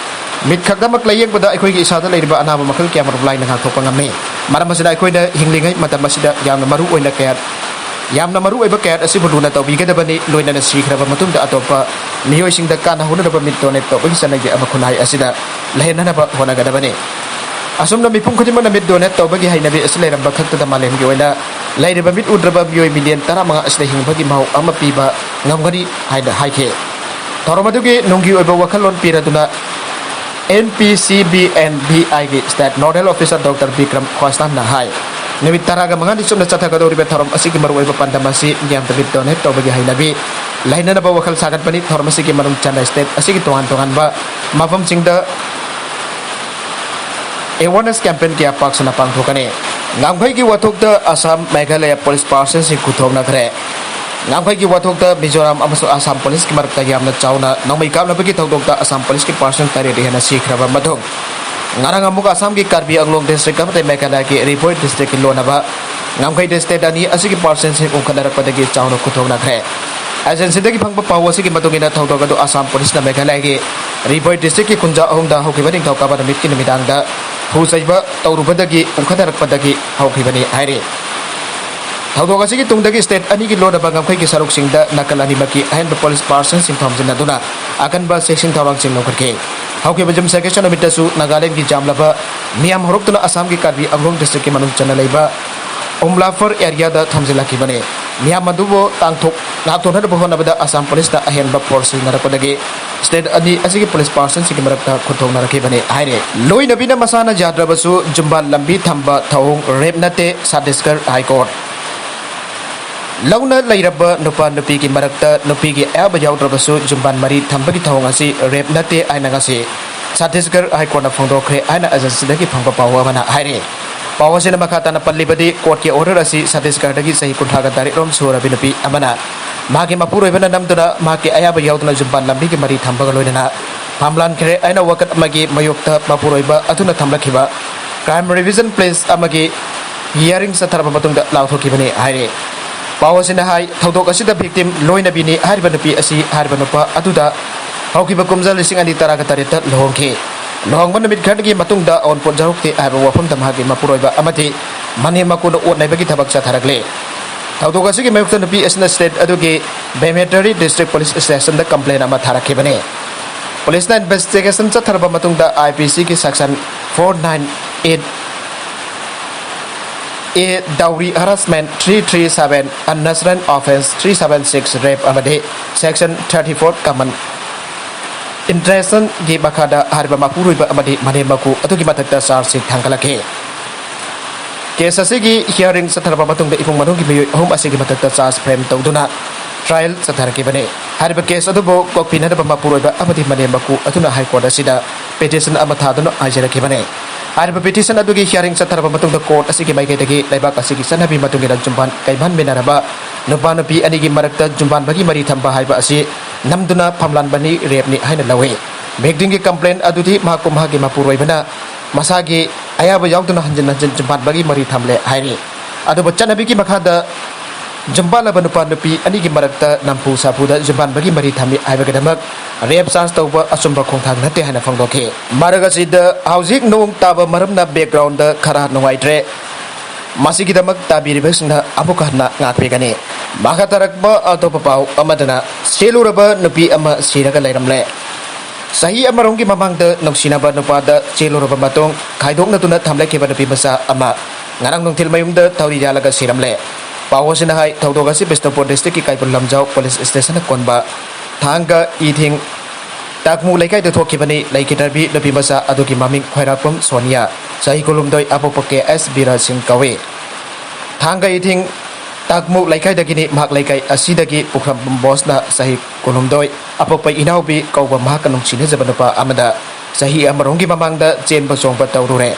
ꯃꯤꯠ ꯈꯛꯇꯃꯛ ꯂꯥꯌꯦꯡꯕꯗ ꯑꯩꯈꯣꯏꯒꯤ ꯏꯁꯥꯗ ꯂꯩꯔꯤꯕ ꯑꯅꯥꯕ ꯃꯈꯜ ꯀꯌꯥꯃꯔꯨꯝ ꯂꯥꯏꯅ ꯉꯥꯛꯊꯣꯛꯄ ꯉꯝꯃꯤ꯫ ꯃꯔꯝ ꯑꯁꯤꯅ ꯑꯩꯈꯣꯏꯅ ꯍꯤꯡꯂꯤꯉꯩ ꯃꯇꯝ ꯑꯁꯤꯗ ꯌꯥꯝꯅ ꯃꯔꯨ ꯑꯣꯏꯅ ꯀꯌꯥꯠ, ꯌꯥꯝꯅ ꯃꯔꯨ ꯑꯣꯏꯕ ꯀꯌꯥꯠ ꯑꯁꯤꯕꯨ ꯂꯨꯅ ꯇꯧꯕꯤꯒꯗꯕꯅꯤ, ꯂꯣꯏꯅꯅ ꯁꯤꯈ꯭ꯔꯕ ꯃꯇꯨꯡꯗ ꯑꯇꯣꯞꯄ ꯃꯤꯑꯣꯏꯁꯤꯡꯗ ꯀꯥꯟꯅꯍꯧꯅꯅꯕ ꯃꯤꯠ donate ꯇꯧꯕꯒꯤ ꯆꯠꯅꯕꯤ ꯑꯃ ꯈꯨꯟꯅꯥꯏ ꯑꯁꯤꯗ ꯂꯩꯍꯟꯅꯅꯕ ꯍꯣꯠꯅꯒꯗꯕꯅꯤ꯫ ꯑꯁꯨꯝꯅ ꯃꯤꯄꯨꯝ ꯈꯨꯗꯤꯡꯃꯛꯅ ꯃꯤꯠ donate ꯇꯧꯕꯒꯤ ꯍꯩꯅꯕꯤ ꯑꯁꯤ ꯂꯩꯔꯝꯕ ꯈꯛꯇꯗ ꯃꯥꯂꯦꯝꯒꯤ ꯑꯣꯏꯅ ꯂꯩꯔꯤꯕ ꯃꯤꯠ ꯎꯗ꯭ꯔꯕ ꯃꯤꯑꯣꯏ million ꯇꯔꯥꯃꯉꯥ ꯑꯁꯤꯗ ꯍꯤꯡꯕꯒꯤ ꯃꯍꯥꯎ ꯑꯃ ꯄꯤꯕ ꯉꯝꯒꯅꯤ ꯍꯥꯏꯅ ꯍꯥꯏꯈꯤ꯫ ꯊꯧꯔꯝ ꯑꯗꯨꯒꯤ ꯅꯨꯡꯒꯤ ꯑꯣꯏꯕ ꯋꯥꯈꯜꯂꯣꯟ ꯄꯤꯔꯗꯨꯅ N P C B and B I ꯒꯤ State Nodal Officer Doctor Bikram ꯈ꯭ꯋꯥꯁꯅꯥꯝꯅ ꯍꯥꯏ, ꯅꯨꯃꯤꯠ ꯇꯔꯥꯒ ꯃꯉꯥꯅꯤ ꯆꯨꯞꯅ ꯆꯠꯊꯒꯗꯧꯔꯤꯕ ꯊꯧꯔꯝ ꯑꯁꯤꯒꯤ ꯃꯔꯨꯑꯣꯏꯕ ꯄꯥꯟꯗꯝ ꯑꯁꯤ ꯃꯤꯌꯥꯝꯗ ꯃꯤꯠ donate ꯇꯧꯕꯒꯤ ꯍꯩꯅꯕꯤ ꯂꯩꯅꯅꯕ ꯋꯥꯈꯜ ꯁꯥꯒꯠꯄꯅꯤ꯫ ꯊꯧꯔꯝ ꯑꯁꯤꯒꯤ ꯃꯅꯨꯡ ꯆꯟꯅ state ꯑꯁꯤꯒꯤ ꯇꯣꯉꯥꯟ ꯇꯣꯉꯥꯟꯕ ꯃꯐꯝꯁꯤꯡꯗ awareness campaign ꯀꯌꯥ ꯄꯥꯛ ꯁꯟꯅ ꯄꯥꯡꯊꯣꯛꯀꯅꯤ꯫ ꯉꯝꯈꯩꯒꯤ ꯋꯥꯊꯣꯛꯇ ꯑꯁꯥꯝ, ꯃꯦꯘꯥꯂꯌ police personnel ꯁꯤꯡ ꯈꯨꯊꯣꯛꯅꯈ꯭ꯔꯦ꯫ ꯉꯝꯈꯩꯒꯤ ꯋꯥꯊꯣꯛꯇ ꯃꯤꯖꯣꯔꯥꯝ ꯑꯃꯁꯨꯡ ꯑꯁꯥꯝ ꯄꯨꯂꯤꯁꯀꯤ ꯃꯔꯛꯇ ꯌꯥꯝꯅ ꯆꯥꯎꯅ ꯅꯣꯡꯃꯩ ꯀꯥꯞꯅꯕꯒꯤ ꯊꯧꯗꯣꯛꯇ ꯑꯁꯥꯝ ꯄꯨꯂꯤꯁꯀꯤ ꯄꯥꯔꯁꯟ ꯇꯔꯦꯠ ꯍꯦꯟꯅ ꯁꯤꯈ꯭ꯔꯕ ꯃꯇꯨꯡ, ꯉꯔꯥꯡ ꯑꯃꯨꯛ ꯑꯁꯥꯝꯒꯤ ꯀꯥꯔꯕꯤ ꯑꯪꯂꯣꯡ ꯗꯤꯁꯇ꯭ꯔꯤꯛ ꯑꯃꯗꯤ ꯃꯦꯘꯥꯂꯌꯒꯤ ꯔꯤꯄꯣꯏ ꯗꯤꯁꯇ꯭ꯔꯤꯛꯀꯤ ꯂꯣꯟꯅꯕ ꯉꯝꯈꯩ ꯁ꯭ꯇꯦꯠ ꯑꯅꯤ ꯑꯁꯤꯒꯤ ꯄꯥꯔꯁꯟꯁꯤꯡ ꯎꯪꯈꯠꯅꯔꯛꯄꯗꯒꯤ ꯆꯥꯎꯅ ꯈꯨꯠꯊꯣꯛꯅꯈ꯭ꯔꯦ꯫ ꯑꯦꯖꯦꯟꯁꯤꯗꯒꯤ ꯐꯪꯕ ꯄꯥꯎ ꯑꯁꯤꯒꯤ ꯃꯇꯨꯡ ꯏꯟꯅ, ꯊꯧꯗꯣꯛ ꯑꯗꯨ ꯑꯁꯥꯝ ꯄꯨꯂꯤꯁꯅ ꯃꯦꯘꯥꯂꯌꯒꯤ ꯔꯤꯄꯣꯏ ꯗꯤꯁꯇ꯭ꯔꯤꯛꯀꯤ ꯈꯨꯟꯖꯥ ꯑꯍꯨꯝꯗ ꯍꯧꯈꯤꯕ ꯅꯤꯡꯊꯧꯀꯥꯕ ꯅꯨꯃꯤꯠꯀꯤ ꯅꯨꯃꯤꯗꯥꯡꯗ ꯍꯨ ꯆꯩꯕ ꯇꯧꯔꯨꯕꯗꯒꯤ ꯎꯪꯈꯠꯅꯔꯛꯄꯗꯒꯤ ꯍꯧꯈꯤꯕꯅꯤ ꯍꯥꯏꯔꯤ꯫ ꯊꯧꯗꯣꯛ ꯑꯁꯤꯒꯤ ꯇꯨꯡꯗꯒꯤ ꯁ꯭ꯇꯦꯠ ꯑꯅꯤꯒꯤ ꯂꯣꯟꯅꯕ ꯉꯝꯈꯩꯒꯤ ꯁꯔꯨꯛꯁꯤꯡꯗ ꯅꯥꯀꯜ ꯑꯅꯤꯃꯛꯀꯤ ꯑꯍꯦꯟꯕ ꯄꯨꯂꯤꯁ ꯄꯥꯔꯁꯟꯁꯤꯡ ꯊꯣꯝꯖꯤꯟꯅꯗꯨꯅ ꯑꯀꯟꯕ ꯆꯦꯛꯁꯤꯟ ꯊꯧꯔꯥꯡꯁꯤꯡ ꯂꯧꯈꯠꯈꯤ꯫ ꯍꯧꯈꯤꯕ ꯌꯨꯝꯁꯀꯩꯁ ꯅꯨꯃꯤꯠꯇꯁꯨ ꯅꯥꯒꯥꯂꯦꯟꯗꯒꯤ ꯌꯥꯝꯂꯕ ꯃꯤꯌꯥꯝ ꯍꯧꯔꯛꯇꯨꯅ ꯑꯁꯥꯝꯒꯤ ꯀꯥꯔꯕꯤ ꯑꯪꯂꯣꯡ ꯗꯤꯁꯇ꯭ꯔꯤꯛꯀꯤ ꯃꯅꯨꯡ ꯆꯟꯅ ꯂꯩꯕ ꯎꯝꯂꯥꯐꯔ ꯑꯦꯔꯤꯌꯥꯗ ꯊꯣꯝꯖꯤꯜꯂꯛꯈꯤꯕꯅꯤ꯫ ꯃꯤꯌꯥꯝ ꯑꯗꯨꯕꯨ ꯇꯥꯡꯊꯣꯛ ꯉꯥꯛꯊꯣꯛꯅꯅꯕ ꯍꯣꯠꯅꯕꯗ ꯑꯁꯥꯝ ꯄꯨꯂꯤꯁꯅ ꯑꯍꯦꯟꯕ ꯐꯣꯔꯁ ꯁꯤꯖꯤꯟꯅꯔꯛꯄꯗꯒꯤ ꯁ꯭ꯇꯦꯠ ꯑꯅꯤ ꯑꯁꯤꯒꯤ ꯄꯨꯂꯤꯁ ꯄꯥꯔꯁꯟꯁꯤꯡꯒꯤ ꯃꯔꯛꯇ ꯈꯨꯠꯊꯣꯛꯅꯔꯛꯈꯤꯕꯅꯤ ꯍꯥꯏꯔꯤ꯫ ꯂꯣꯏꯅꯕꯤꯅ ꯃꯁꯥꯅ ꯌꯥꯗ꯭ꯔꯕꯁꯨ ꯖꯨꯝꯕꯥ ꯂꯝꯕꯤ ꯊꯝꯕ ꯊꯧꯑꯣꯡ ꯔꯦꯞ ꯅꯠꯇꯦ, ꯁꯠꯇꯤꯁꯒꯔ ꯍꯥꯏ ꯀꯣꯔꯠ꯫ ꯂꯧꯅ ꯂꯩꯔꯕ ꯅꯨꯄꯥ ꯅꯨꯄꯤꯒꯤ ꯃꯔꯛꯇ ꯅꯨꯄꯤꯒꯤ ꯑꯌꯥꯕ ꯌꯥꯎꯗ꯭ꯔꯕꯁꯨ ꯖꯨꯝꯕꯥꯟ ꯃꯔꯤ ꯊꯝꯕꯒꯤ ꯊꯧꯑꯣꯡ ꯑꯁꯤ ꯔꯦꯞ ꯅꯠꯇꯦ ꯍꯥꯏꯅ ꯉꯁꯤ ꯁꯠꯇꯤꯁꯒꯔ ꯍꯥꯏ ꯀꯣꯔꯠꯅ ꯐꯣꯡꯗꯣꯛꯈ꯭ꯔꯦ ꯍꯥꯏꯅ ꯑꯦꯖꯦꯟꯁꯤꯗꯒꯤ ꯐꯪꯕ ꯄꯥꯎ ꯑꯃꯅ ꯍꯥꯏꯔꯤ꯫ ꯄꯥꯎ ꯑꯁꯤꯅ ꯃꯈꯥ ꯇꯥꯅ ꯄꯜꯂꯤꯕꯗꯤ, ꯀꯣꯔꯠꯀꯤ ꯑꯣꯔꯗꯔ ꯑꯁꯤ ꯁꯠꯇꯤꯁꯒꯔꯗꯒꯤ ꯆꯍꯤ ꯀꯨꯟꯊ꯭ꯔꯥꯒ ꯇꯔꯦꯠ ꯔꯣꯝ ꯁꯨꯔꯕꯤ ꯅꯨꯄꯤ ꯑꯃꯅ ꯃꯍꯥꯛꯀꯤ ꯃꯄꯨꯔꯣꯏꯕꯅ ꯅꯝꯗꯨꯅ ꯃꯍꯥꯛꯀꯤ ꯑꯌꯥꯕ ꯌꯥꯎꯗꯅ ꯖꯨꯝꯕꯥꯟ ꯂꯝꯕꯤꯒꯤ ꯃꯔꯤ ꯊꯝꯕꯒ ꯂꯣꯏꯅꯅ ꯐꯝꯂꯥꯟꯈ꯭ꯔꯦ ꯍꯥꯏꯅ ꯋꯥꯀꯠ ꯑꯃꯒꯤ ꯃꯥꯌꯣꯛꯇ ꯃꯄꯨꯔꯣꯏꯕ ꯑꯗꯨꯅ ꯊꯝꯂꯛꯈꯤꯕ ꯀ꯭ꯔꯥꯏꯝ ꯔꯤꯚꯤꯖꯟ ꯄ꯭ꯂꯦꯁ ꯑꯃꯒꯤ ꯍꯤꯌꯥꯔꯤꯡ ꯆꯠꯊꯔꯕ ꯃꯇꯨꯡꯗ ꯂꯥꯎꯊꯣꯛꯈꯤꯕꯅꯤ ꯍꯥꯏꯔꯤ꯫ ꯄꯥꯎ ꯑꯁꯤꯅ ꯍꯥꯏ, ꯊꯧꯗꯣꯛ ꯑꯁꯤꯗ ꯚꯤꯛꯇꯤꯝ ꯂꯣꯏꯅꯕꯤꯅꯤ ꯍꯥꯏꯔꯤꯕ ꯅꯨꯄꯤ ꯑꯁꯤ ꯍꯥꯏꯔꯤꯕ ꯅꯨꯄꯥ ꯑꯗꯨꯗ ꯍꯧꯈꯤꯕ ꯀꯨꯝꯖꯥ ꯂꯤꯁꯤꯡ ꯑꯅꯤ ꯇꯔꯥꯒ ꯇꯔꯦꯠꯇ ꯂꯨꯍꯣꯡꯈꯤ꯫ ꯂꯨꯍꯣꯡꯕ ꯅꯨꯃꯤꯠ ꯈꯔꯗꯒꯤ ꯃꯇꯨꯡꯗ ꯑꯑꯣꯟꯄꯣꯠ ꯌꯥꯎꯔꯛꯇꯦ ꯍꯥꯏꯕ ꯋꯥꯐꯝꯗ ꯃꯍꯥꯛꯀꯤ ꯃꯄꯨꯔꯣꯏꯕ ꯑꯃꯗꯤ ꯃꯅꯦꯝ ꯃꯀꯨꯅ ꯑꯣꯠ ꯅꯩꯕꯒꯤ ꯊꯕꯛ ꯆꯠꯊꯔꯛꯂꯤ꯫ ꯊꯧꯗꯣꯛ ꯑꯁꯤꯒꯤ ꯃꯥꯌꯣꯛꯇ ꯅꯨꯄꯤ ꯑꯁꯤꯅ ꯁ꯭ꯇꯦꯠ ꯑꯗꯨꯒꯤ ꯕꯦꯃꯦꯇꯔꯤ ꯗꯤꯁꯇ꯭ꯔꯤꯛ ꯄꯨꯂꯤꯁ ꯁ꯭ꯇꯦꯁꯟꯗ ꯀꯝꯄ꯭ꯂꯦꯟ ꯑꯃ ꯊꯥꯔꯛꯈꯤꯕꯅꯤ꯫ ꯄꯨꯂꯤꯁꯅ ꯏꯟꯚꯦꯁꯇꯤꯒꯦꯁꯟ ꯆꯠꯊꯔꯕ ꯃꯇꯨꯡꯗ ꯑꯥꯏ ꯄꯤ ꯁꯤꯒꯤ ꯁꯦꯛꯁꯟ ꯐꯣꯔ ꯅꯥꯏꯟ ꯑꯦꯠ ꯑꯦ, dowry harassment, three three seven, unnecessary offence, three seven six, rape ꯑꯃꯗꯤ section thirty four common intrusionꯒꯤ ꯃꯈꯥꯗ ꯍꯥꯏꯔꯤꯕ ꯃꯄꯨꯔꯣꯏꯕ ꯑꯃꯗꯤ ꯃꯅꯦꯝ ꯃꯀꯨ ꯑꯗꯨꯒꯤ ꯃꯊꯛꯇ ꯆꯥꯔꯖꯁꯤꯠ ꯊꯥꯡꯒꯠꯂꯛꯈꯤ꯫ ꯀꯦꯁ ꯑꯁꯤꯒꯤ ꯍꯤꯌꯥꯔꯤꯡ ꯆꯠꯊꯔꯕ ꯃꯇꯨꯡꯗ ꯏꯃꯨꯡ ꯃꯅꯨꯡꯒꯤ ꯃꯤꯑꯣꯏ ꯑꯍꯨꯝ ꯑꯁꯤꯒꯤ ꯃꯊꯛꯇ ꯆꯥꯔꯖ ꯐ꯭ꯔꯦꯝ ꯇꯧꯗꯨꯅ ꯇ꯭ꯔꯥꯏꯜ ꯆꯠꯊꯔꯛꯈꯤꯕꯅꯤ꯫ ꯍꯥꯏꯔꯤꯕ ꯀꯦꯁ ꯑꯗꯨꯕꯨ ꯀꯣꯛꯄꯤꯅꯅꯕ ꯃꯄꯨꯔꯣꯏꯕ ꯑꯃꯗꯤ ꯃꯅꯦꯝ ꯃꯀꯨ ꯑꯗꯨꯅ ꯍꯥꯏ ꯀꯣꯔꯠ ꯑꯁꯤꯗ ꯄꯤꯇꯤꯁꯟ ꯑꯃ ꯊꯥꯗꯨꯅ ꯍꯥꯏꯖꯔꯛꯈꯤꯕꯅꯤ꯫ ꯍꯥꯏꯔꯤꯕ ꯄꯤꯇꯤꯁꯟ ꯑꯗꯨꯒꯤ ꯍꯤꯌꯥꯔꯤꯡ ꯆꯠꯊꯔꯕ ꯃꯇꯨꯡꯗ ꯀꯣꯔꯠ ꯑꯁꯤꯒꯤ ꯃꯥꯏꯀꯩꯗꯒꯤ ꯂꯩꯕꯥꯛ ꯑꯁꯤꯒꯤ ꯆꯠꯅꯕꯤ ꯃꯇꯨꯡ ꯏꯟꯅ ꯖꯨꯝꯕꯥꯟ ꯀꯥꯏꯃꯟꯃꯤꯟꯅꯔꯕ ꯅꯨꯄꯥ ꯅꯨꯄꯤ ꯑꯅꯤꯒꯤ ꯃꯔꯛꯇ ꯖꯨꯝꯕꯥꯟꯕꯒꯤ ꯃꯔꯤ ꯊꯝꯕ ꯍꯥꯏꯕ ꯑꯁꯤ ꯅꯝꯗꯨꯅ ꯐꯝꯂꯥꯟꯕꯅꯤ, ꯔꯦꯞꯅꯤ ꯍꯥꯏꯅ ꯂꯧꯏ꯫ ꯚꯤꯛꯇꯤꯝꯒꯤ ꯀꯝꯄ꯭ꯂꯦꯟ ꯑꯗꯨꯗꯤ ꯃꯍꯥꯛꯄꯨ ꯃꯍꯥꯛꯀꯤ ꯃꯄꯨꯔꯣꯏꯕꯅ ꯃꯁꯥꯒꯤ ꯑꯌꯥꯕ ꯌꯥꯎꯗꯅ ꯍꯟꯖꯤꯟ ꯍꯟꯖꯤꯟ ꯖꯨꯝꯕꯥꯟꯕꯒꯤ ꯃꯔꯤ ꯊꯝꯂꯦ ꯍꯥꯏꯔꯤ꯫ ꯑꯗꯨꯕꯨ ꯆꯠꯅꯕꯤꯒꯤ ꯃꯈꯥꯗ ꯖꯨꯝꯕꯥꯜꯂꯕ ꯅꯨꯄꯥ ꯅꯨꯄꯤ ꯑꯅꯤꯒꯤ ꯃꯔꯛꯇ ꯅꯝꯐꯨ ꯁꯥꯐꯨꯗ ꯖꯨꯝꯕꯥꯟꯕꯒꯤ ꯃꯔꯤ ꯊꯝꯃꯤ ꯍꯥꯏꯕꯒꯤꯗꯃꯛ ꯔꯦꯞ ꯆꯥꯔꯖ ꯇꯧꯕ ꯑꯆꯨꯝꯕ ꯈꯣꯡꯊꯥꯡ ꯅꯠꯇꯦ ꯍꯥꯏꯅ ꯐꯣꯡꯗꯣꯛꯈꯤ꯫ ꯃꯔꯛ ꯑꯁꯤꯗ ꯍꯧꯖꯤꯛ ꯅꯣꯡ ꯇꯥꯕ ꯃꯔꯝꯅ ꯕꯦꯛꯒ꯭ꯔꯥꯎꯟꯗ ꯈꯔ ꯅꯨꯡꯉꯥꯏꯇ꯭ꯔꯦ꯫ ꯃꯁꯤꯒꯤꯗꯃꯛ ꯇꯥꯕꯤꯔꯤꯕꯁꯤꯡꯅ ꯑꯃꯨꯛ ꯍꯟꯅ ꯉꯥꯛꯄꯤꯒꯅꯤ꯫ ꯃꯈꯥ ꯇꯥꯔꯛꯄ ꯑꯇꯣꯞꯄ ꯄꯥꯎ ꯑꯃꯗꯅ, ꯆꯦꯜꯂꯨꯔꯕ ꯅꯨꯄꯤ ꯑꯃ ꯁꯤꯔꯒ ꯂꯩꯔꯝꯂꯦ꯫ ꯆꯍꯤ ꯑꯃꯔꯣꯝꯒꯤ ꯃꯃꯥꯡꯗ ꯅꯨꯡꯁꯤꯅꯕ ꯅꯨꯄꯥꯗ ꯆꯦꯜꯂꯨꯔꯕ ꯃꯇꯨꯡ ꯈꯥꯏꯗꯣꯛꯅꯗꯨꯅ ꯊꯝꯂꯛꯈꯤꯕ ꯅꯨꯄꯤ ꯃꯆꯥ ꯑꯃ ꯉꯔꯥꯡ ꯅꯨꯡꯊꯤꯜ ꯃꯌꯨꯝꯗ ꯊꯧꯔꯤ ꯌꯥꯜꯂꯒ ꯁꯤꯔꯝꯂꯦ꯫ ꯄꯥꯎ ꯑꯁꯤꯅ ꯍꯥꯏ, ꯊꯧꯗꯣꯛ ꯑꯁꯤ ꯕꯤꯁꯅꯨꯄꯨꯔ ꯗꯤꯁꯇ꯭ꯔꯤꯛꯀꯤ ꯀꯩꯕꯨꯜ ꯂꯝꯖꯥꯎ ꯄꯨꯂꯤꯁ ꯁ꯭ꯇꯦꯁꯟꯅ ꯀꯣꯟꯕ ꯊꯥꯡꯒ ꯏꯊꯤꯡ ꯇꯥꯛꯃꯨ ꯂꯩꯀꯥꯏꯗ ꯊꯣꯛꯈꯤꯕꯅꯤ꯫ ꯂꯩꯈꯤꯗ꯭ꯔꯕꯤ ꯅꯨꯄꯤ ꯃꯆꯥ ꯑꯗꯨꯒꯤ ꯃꯃꯤꯡ ꯈ꯭ꯋꯥꯏꯔꯥꯛꯄꯝ ꯁꯣꯅꯤꯌꯥ, ꯆꯍꯤ ꯀꯨꯟꯍꯨꯝꯗꯣꯏ, ꯑꯄꯣꯛꯄ ꯀꯦ ꯑꯦꯁ ꯕꯤꯔꯥ ꯁꯤꯡ ꯀꯧꯏ꯫ ꯊꯥꯡꯒ ꯏꯊꯤꯡ ꯇꯥꯛꯃꯨ ꯂꯩꯀꯥꯏꯗꯒꯤꯅꯤ꯫ ꯃꯍꯥꯛ ꯂꯩꯀꯥꯏ ꯑꯁꯤꯗꯒꯤ ꯄꯨꯈ꯭ꯔꯝꯕꯝ ꯕꯣꯁꯅ ꯆꯍꯤ ꯀꯨꯟꯍꯨꯝꯗꯣꯏ, ꯑꯄꯣꯛꯄ ꯏꯅꯥꯎꯕꯤ ꯀꯧꯕ ꯃꯍꯥꯛꯀ ꯅꯨꯡꯁꯤꯅꯖꯕ ꯅꯨꯄꯥ ꯑꯃꯗ ꯆꯍꯤ ꯑꯃꯔꯣꯝꯒꯤ ꯃꯃꯥꯡꯗ ꯆꯦꯟꯕ ꯆꯣꯡꯕ ꯇꯧꯔꯨꯔꯦ꯫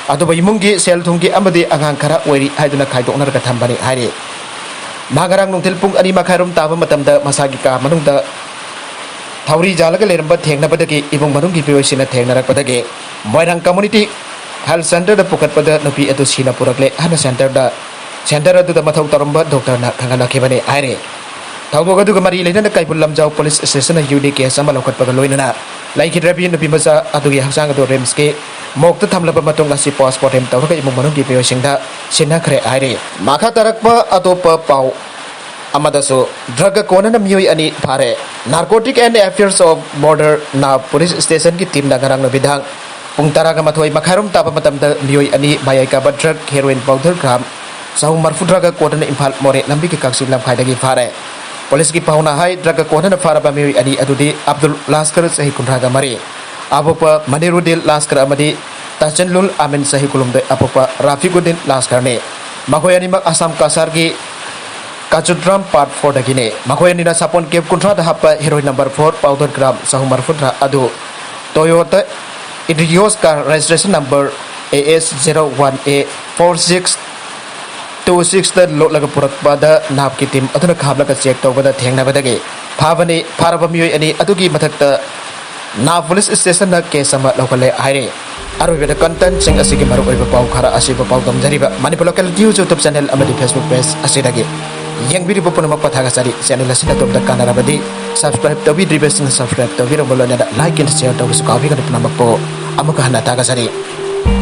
ꯑꯗꯨꯕꯨ ꯏꯃꯨꯡꯒꯤ ꯁꯦꯜ ꯊꯨꯝꯒꯤ ꯑꯃꯗꯤ ꯑꯉꯥꯡ ꯈꯔ ꯑꯣꯏꯔꯤ ꯍꯥꯏꯗꯨꯅ ꯈꯥꯏꯗꯣꯛꯅꯔꯒ ꯊꯝꯕꯅꯤ ꯍꯥꯏꯔꯤ꯫ ꯃꯍꯥꯛ ꯉꯔꯥꯡ ꯅꯨꯡꯊꯤꯜ ꯄꯨꯡ ꯑꯅꯤ ꯃꯈꯥꯏꯔꯣꯝ ꯇꯥꯕ ꯃꯇꯝꯗ ꯃꯁꯥꯒꯤ ꯀꯥ ꯃꯅꯨꯡꯗ ꯊꯧꯔꯤ ꯌꯥꯜꯂꯒ ꯂꯩꯔꯝꯕ ꯊꯦꯡꯅꯕꯗꯒꯤ ꯏꯃꯨꯡ ꯃꯅꯨꯡꯒꯤ ꯃꯤꯑꯣꯏꯁꯤꯡꯅ ꯊꯦꯡꯅꯔꯛꯄꯗꯒꯤ ꯃꯣꯏꯔꯥꯡ ꯀꯝꯃ꯭ꯌꯨꯅꯤꯇꯤ ꯍꯦꯜꯊ ꯁꯦꯟꯇꯔꯗ ꯄꯨꯈꯠꯄꯗ ꯅꯨꯄꯤ ꯑꯗꯨ ꯁꯤꯅ ꯄꯨꯔꯛꯂꯦ ꯍꯥꯏꯅ ꯁꯦꯟꯇꯔꯗ, ꯁꯦꯟꯇꯔ ꯑꯗꯨꯗ ꯃꯊꯧ ꯇꯧꯔꯝꯕ ꯗꯣꯛꯇꯔꯅ ꯈꯪꯍꯜꯂꯛꯈꯤꯕꯅꯤ ꯍꯥꯏꯔꯤ꯫ ꯊꯧꯗꯣꯛ ꯑꯗꯨꯒ ꯃꯔꯤ ꯂꯩꯅꯅ ꯀꯩꯕꯨꯜ ꯂꯝꯖꯥꯎ ꯄꯨꯂꯤꯁ ꯁ꯭ꯇꯦꯁꯟꯅ ꯌꯨ ꯗꯤ ꯀꯦꯁ ꯑꯃ ꯂꯧꯈꯠꯄꯒ ꯂꯣꯏꯅꯅ ꯂꯩꯈꯤꯗ꯭ꯔꯕꯤ ꯅꯨꯄꯤ ꯃꯆꯥ ꯑꯗꯨꯒꯤ ꯍꯛꯆꯥꯡ ꯑꯗꯨ ꯔꯤꯝꯁꯀꯤ ꯃꯣꯔꯒꯇ ꯊꯝꯂꯕ ꯃꯇꯨꯡ ꯉꯁꯤ ꯄꯣꯁꯠꯃꯣꯔꯇꯦꯝ ꯇꯧꯔꯒ ꯏꯃꯨꯡ ꯃꯅꯨꯡꯒꯤ ꯃꯤꯑꯣꯏꯁꯤꯡꯗ ꯁꯤꯟꯅꯈ꯭ꯔꯦ ꯍꯥꯏꯔꯤ꯫ ꯃꯈꯥ ꯇꯥꯔꯛꯄ ꯑꯇꯣꯞꯄ ꯄꯥꯎ ꯑꯃꯗꯁꯨ ꯗ꯭ꯔꯒ ꯀꯣꯟꯅꯅ ꯃꯤꯑꯣꯏ ꯑꯅꯤ ꯐꯥꯔꯦ꯫ Narcotic and Affairs of Border ꯅꯥ ꯄꯨꯂꯤꯁ ꯁ꯭ꯇꯦꯁꯟꯒꯤ ꯇꯤꯝꯅ ꯉꯔꯥꯡ ꯅꯨꯃꯤꯗꯥꯡ ꯄꯨꯡ ꯇꯔꯥꯒ ꯃꯥꯊꯣꯏ ꯃꯈꯥꯏꯔꯣꯝ ꯇꯥꯕ ꯃꯇꯝꯗ ꯃꯤꯑꯣꯏ ꯑꯅꯤ ꯃꯌꯥꯏ ꯀꯥꯕ ꯗ꯭ꯔꯒ ꯍꯦꯔꯣꯏꯟ powder gram ꯆꯍꯨꯝ ꯃꯔꯤꯐꯨ ꯗ꯭ꯔꯒ ꯀꯣꯟꯅꯅ ꯏꯝꯐꯥꯜ ꯃꯣꯔꯦ ꯂꯝꯕꯤꯒꯤ ꯀꯛꯆꯤꯡ ꯂꯝꯈꯥꯏꯗꯒꯤ ꯐꯥꯔꯦ꯫ ꯄꯨꯂꯤꯁꯀꯤ ꯄꯥꯎꯅ ꯍꯥꯏ, ꯗ꯭ꯔꯒ ꯀꯣꯟꯅꯅ ꯐꯥꯔꯕ ꯃꯤꯑꯣꯏ ꯑꯅꯤ ꯑꯗꯨꯗꯤ ꯑꯕꯗꯨꯜ ꯂꯥꯁꯀꯔ ꯆꯍꯤ ꯀꯨꯟꯊ꯭ꯔꯥꯒ ꯃꯔꯤ, ꯑꯄꯣꯛꯄ ꯃꯅꯤꯔꯨꯗꯤꯟ ꯂꯥꯁꯀꯔ ꯑꯃꯗꯤ ꯇꯥꯆꯟꯂꯨꯜ ꯑꯃꯤꯟ ꯆꯍꯤ ꯀꯨꯟꯍꯨꯝꯗꯣꯏ, ꯑꯄꯣꯛꯄ ꯔꯥꯐꯤꯀꯨꯗꯤꯟ ꯂꯥꯁꯀꯔꯅꯤ꯫ ꯃꯈꯣꯏ ꯑꯅꯤꯃꯛ ꯑꯁꯥꯝ ꯀꯁꯥꯔꯒꯤ ꯀꯆꯨꯗ꯭ꯔꯥꯝ ꯄꯥꯔꯠ ꯐꯣꯔꯗꯒꯤꯅꯤ꯫ ꯃꯈꯣꯏ ꯑꯅꯤꯅ ꯁꯥꯄꯣꯟ ꯀꯦꯞ ꯀꯨꯟꯊ꯭ꯔꯥꯗ ꯍꯥꯞꯄ heroine number four powder gram ꯆꯍꯨꯝ ꯃꯔꯤꯐꯨꯇꯔꯥ ꯑꯗꯨ Toyota Irios car registration number A S zero one A four six two six ꯇ ꯂꯣꯠꯂꯒ ꯄꯨꯔꯛꯄꯗ ꯅꯥꯞꯀꯤ ꯇꯤꯝ ꯑꯗꯨꯅ ꯈꯥꯝꯂꯒ ꯆꯦꯛ ꯇꯧꯕꯗ ꯊꯦꯡꯅꯕꯗꯒꯤ ꯐꯥꯕꯅꯤ꯫ ꯐꯥꯔꯕ ꯃꯤꯑꯣꯏ ꯑꯅꯤ ꯑꯗꯨꯒꯤ ꯃꯊꯛꯇ ꯅꯥꯞ ꯄꯨꯂꯤꯁ ꯁ꯭ꯇꯦꯁꯟꯗ ꯀꯦꯁ ꯑꯃ ꯂꯧꯈꯠꯂꯦ ꯍꯥꯏꯔꯤ꯫ ꯑꯔꯣꯏꯕꯗ ꯀꯟꯇꯦꯟꯁꯤꯡ ꯑꯁꯤꯒꯤ ꯃꯔꯨꯑꯣꯏꯕ ꯄꯥꯎ ꯈꯔ ꯑꯁꯤꯕ ꯄꯥꯎ ꯇꯝꯖꯔꯤꯕ Manipur local news YouTube channel ꯑꯃꯗꯤ ꯐꯦꯁꯕꯨꯛ ꯄꯦꯖ ꯑꯁꯤꯗꯒꯤ ꯌꯦꯡꯕꯤꯔꯤꯕ ꯄꯨꯝꯅꯃꯛꯄꯨ ꯊꯥꯒꯠꯆꯔꯤ꯫ ꯆꯦꯅꯦꯜ ꯑꯁꯤꯅ ꯑꯗꯣꯝꯗ ꯀꯥꯟꯅꯔꯕꯗꯤ ꯁꯕꯁꯀ꯭ꯔꯥꯏꯕ ꯇꯧꯕꯤꯗ꯭ꯔꯤꯕꯁꯤꯡꯅ ꯁꯕꯁꯀ꯭ꯔꯥꯏꯕ ꯇꯧꯕꯤꯔꯝꯕ ꯂꯣꯏꯅꯅ ꯂꯥꯏꯛ ꯑꯦꯟ ꯁꯤꯌꯔ ꯇꯧꯕꯁꯨ ꯀꯥꯎꯕꯤꯒꯅꯨ꯫ ꯄꯨꯝꯅꯃꯛꯄꯨ ꯑꯃꯨꯛꯀ ꯍꯟꯅ ꯊꯥꯒꯠꯆꯔꯤ꯫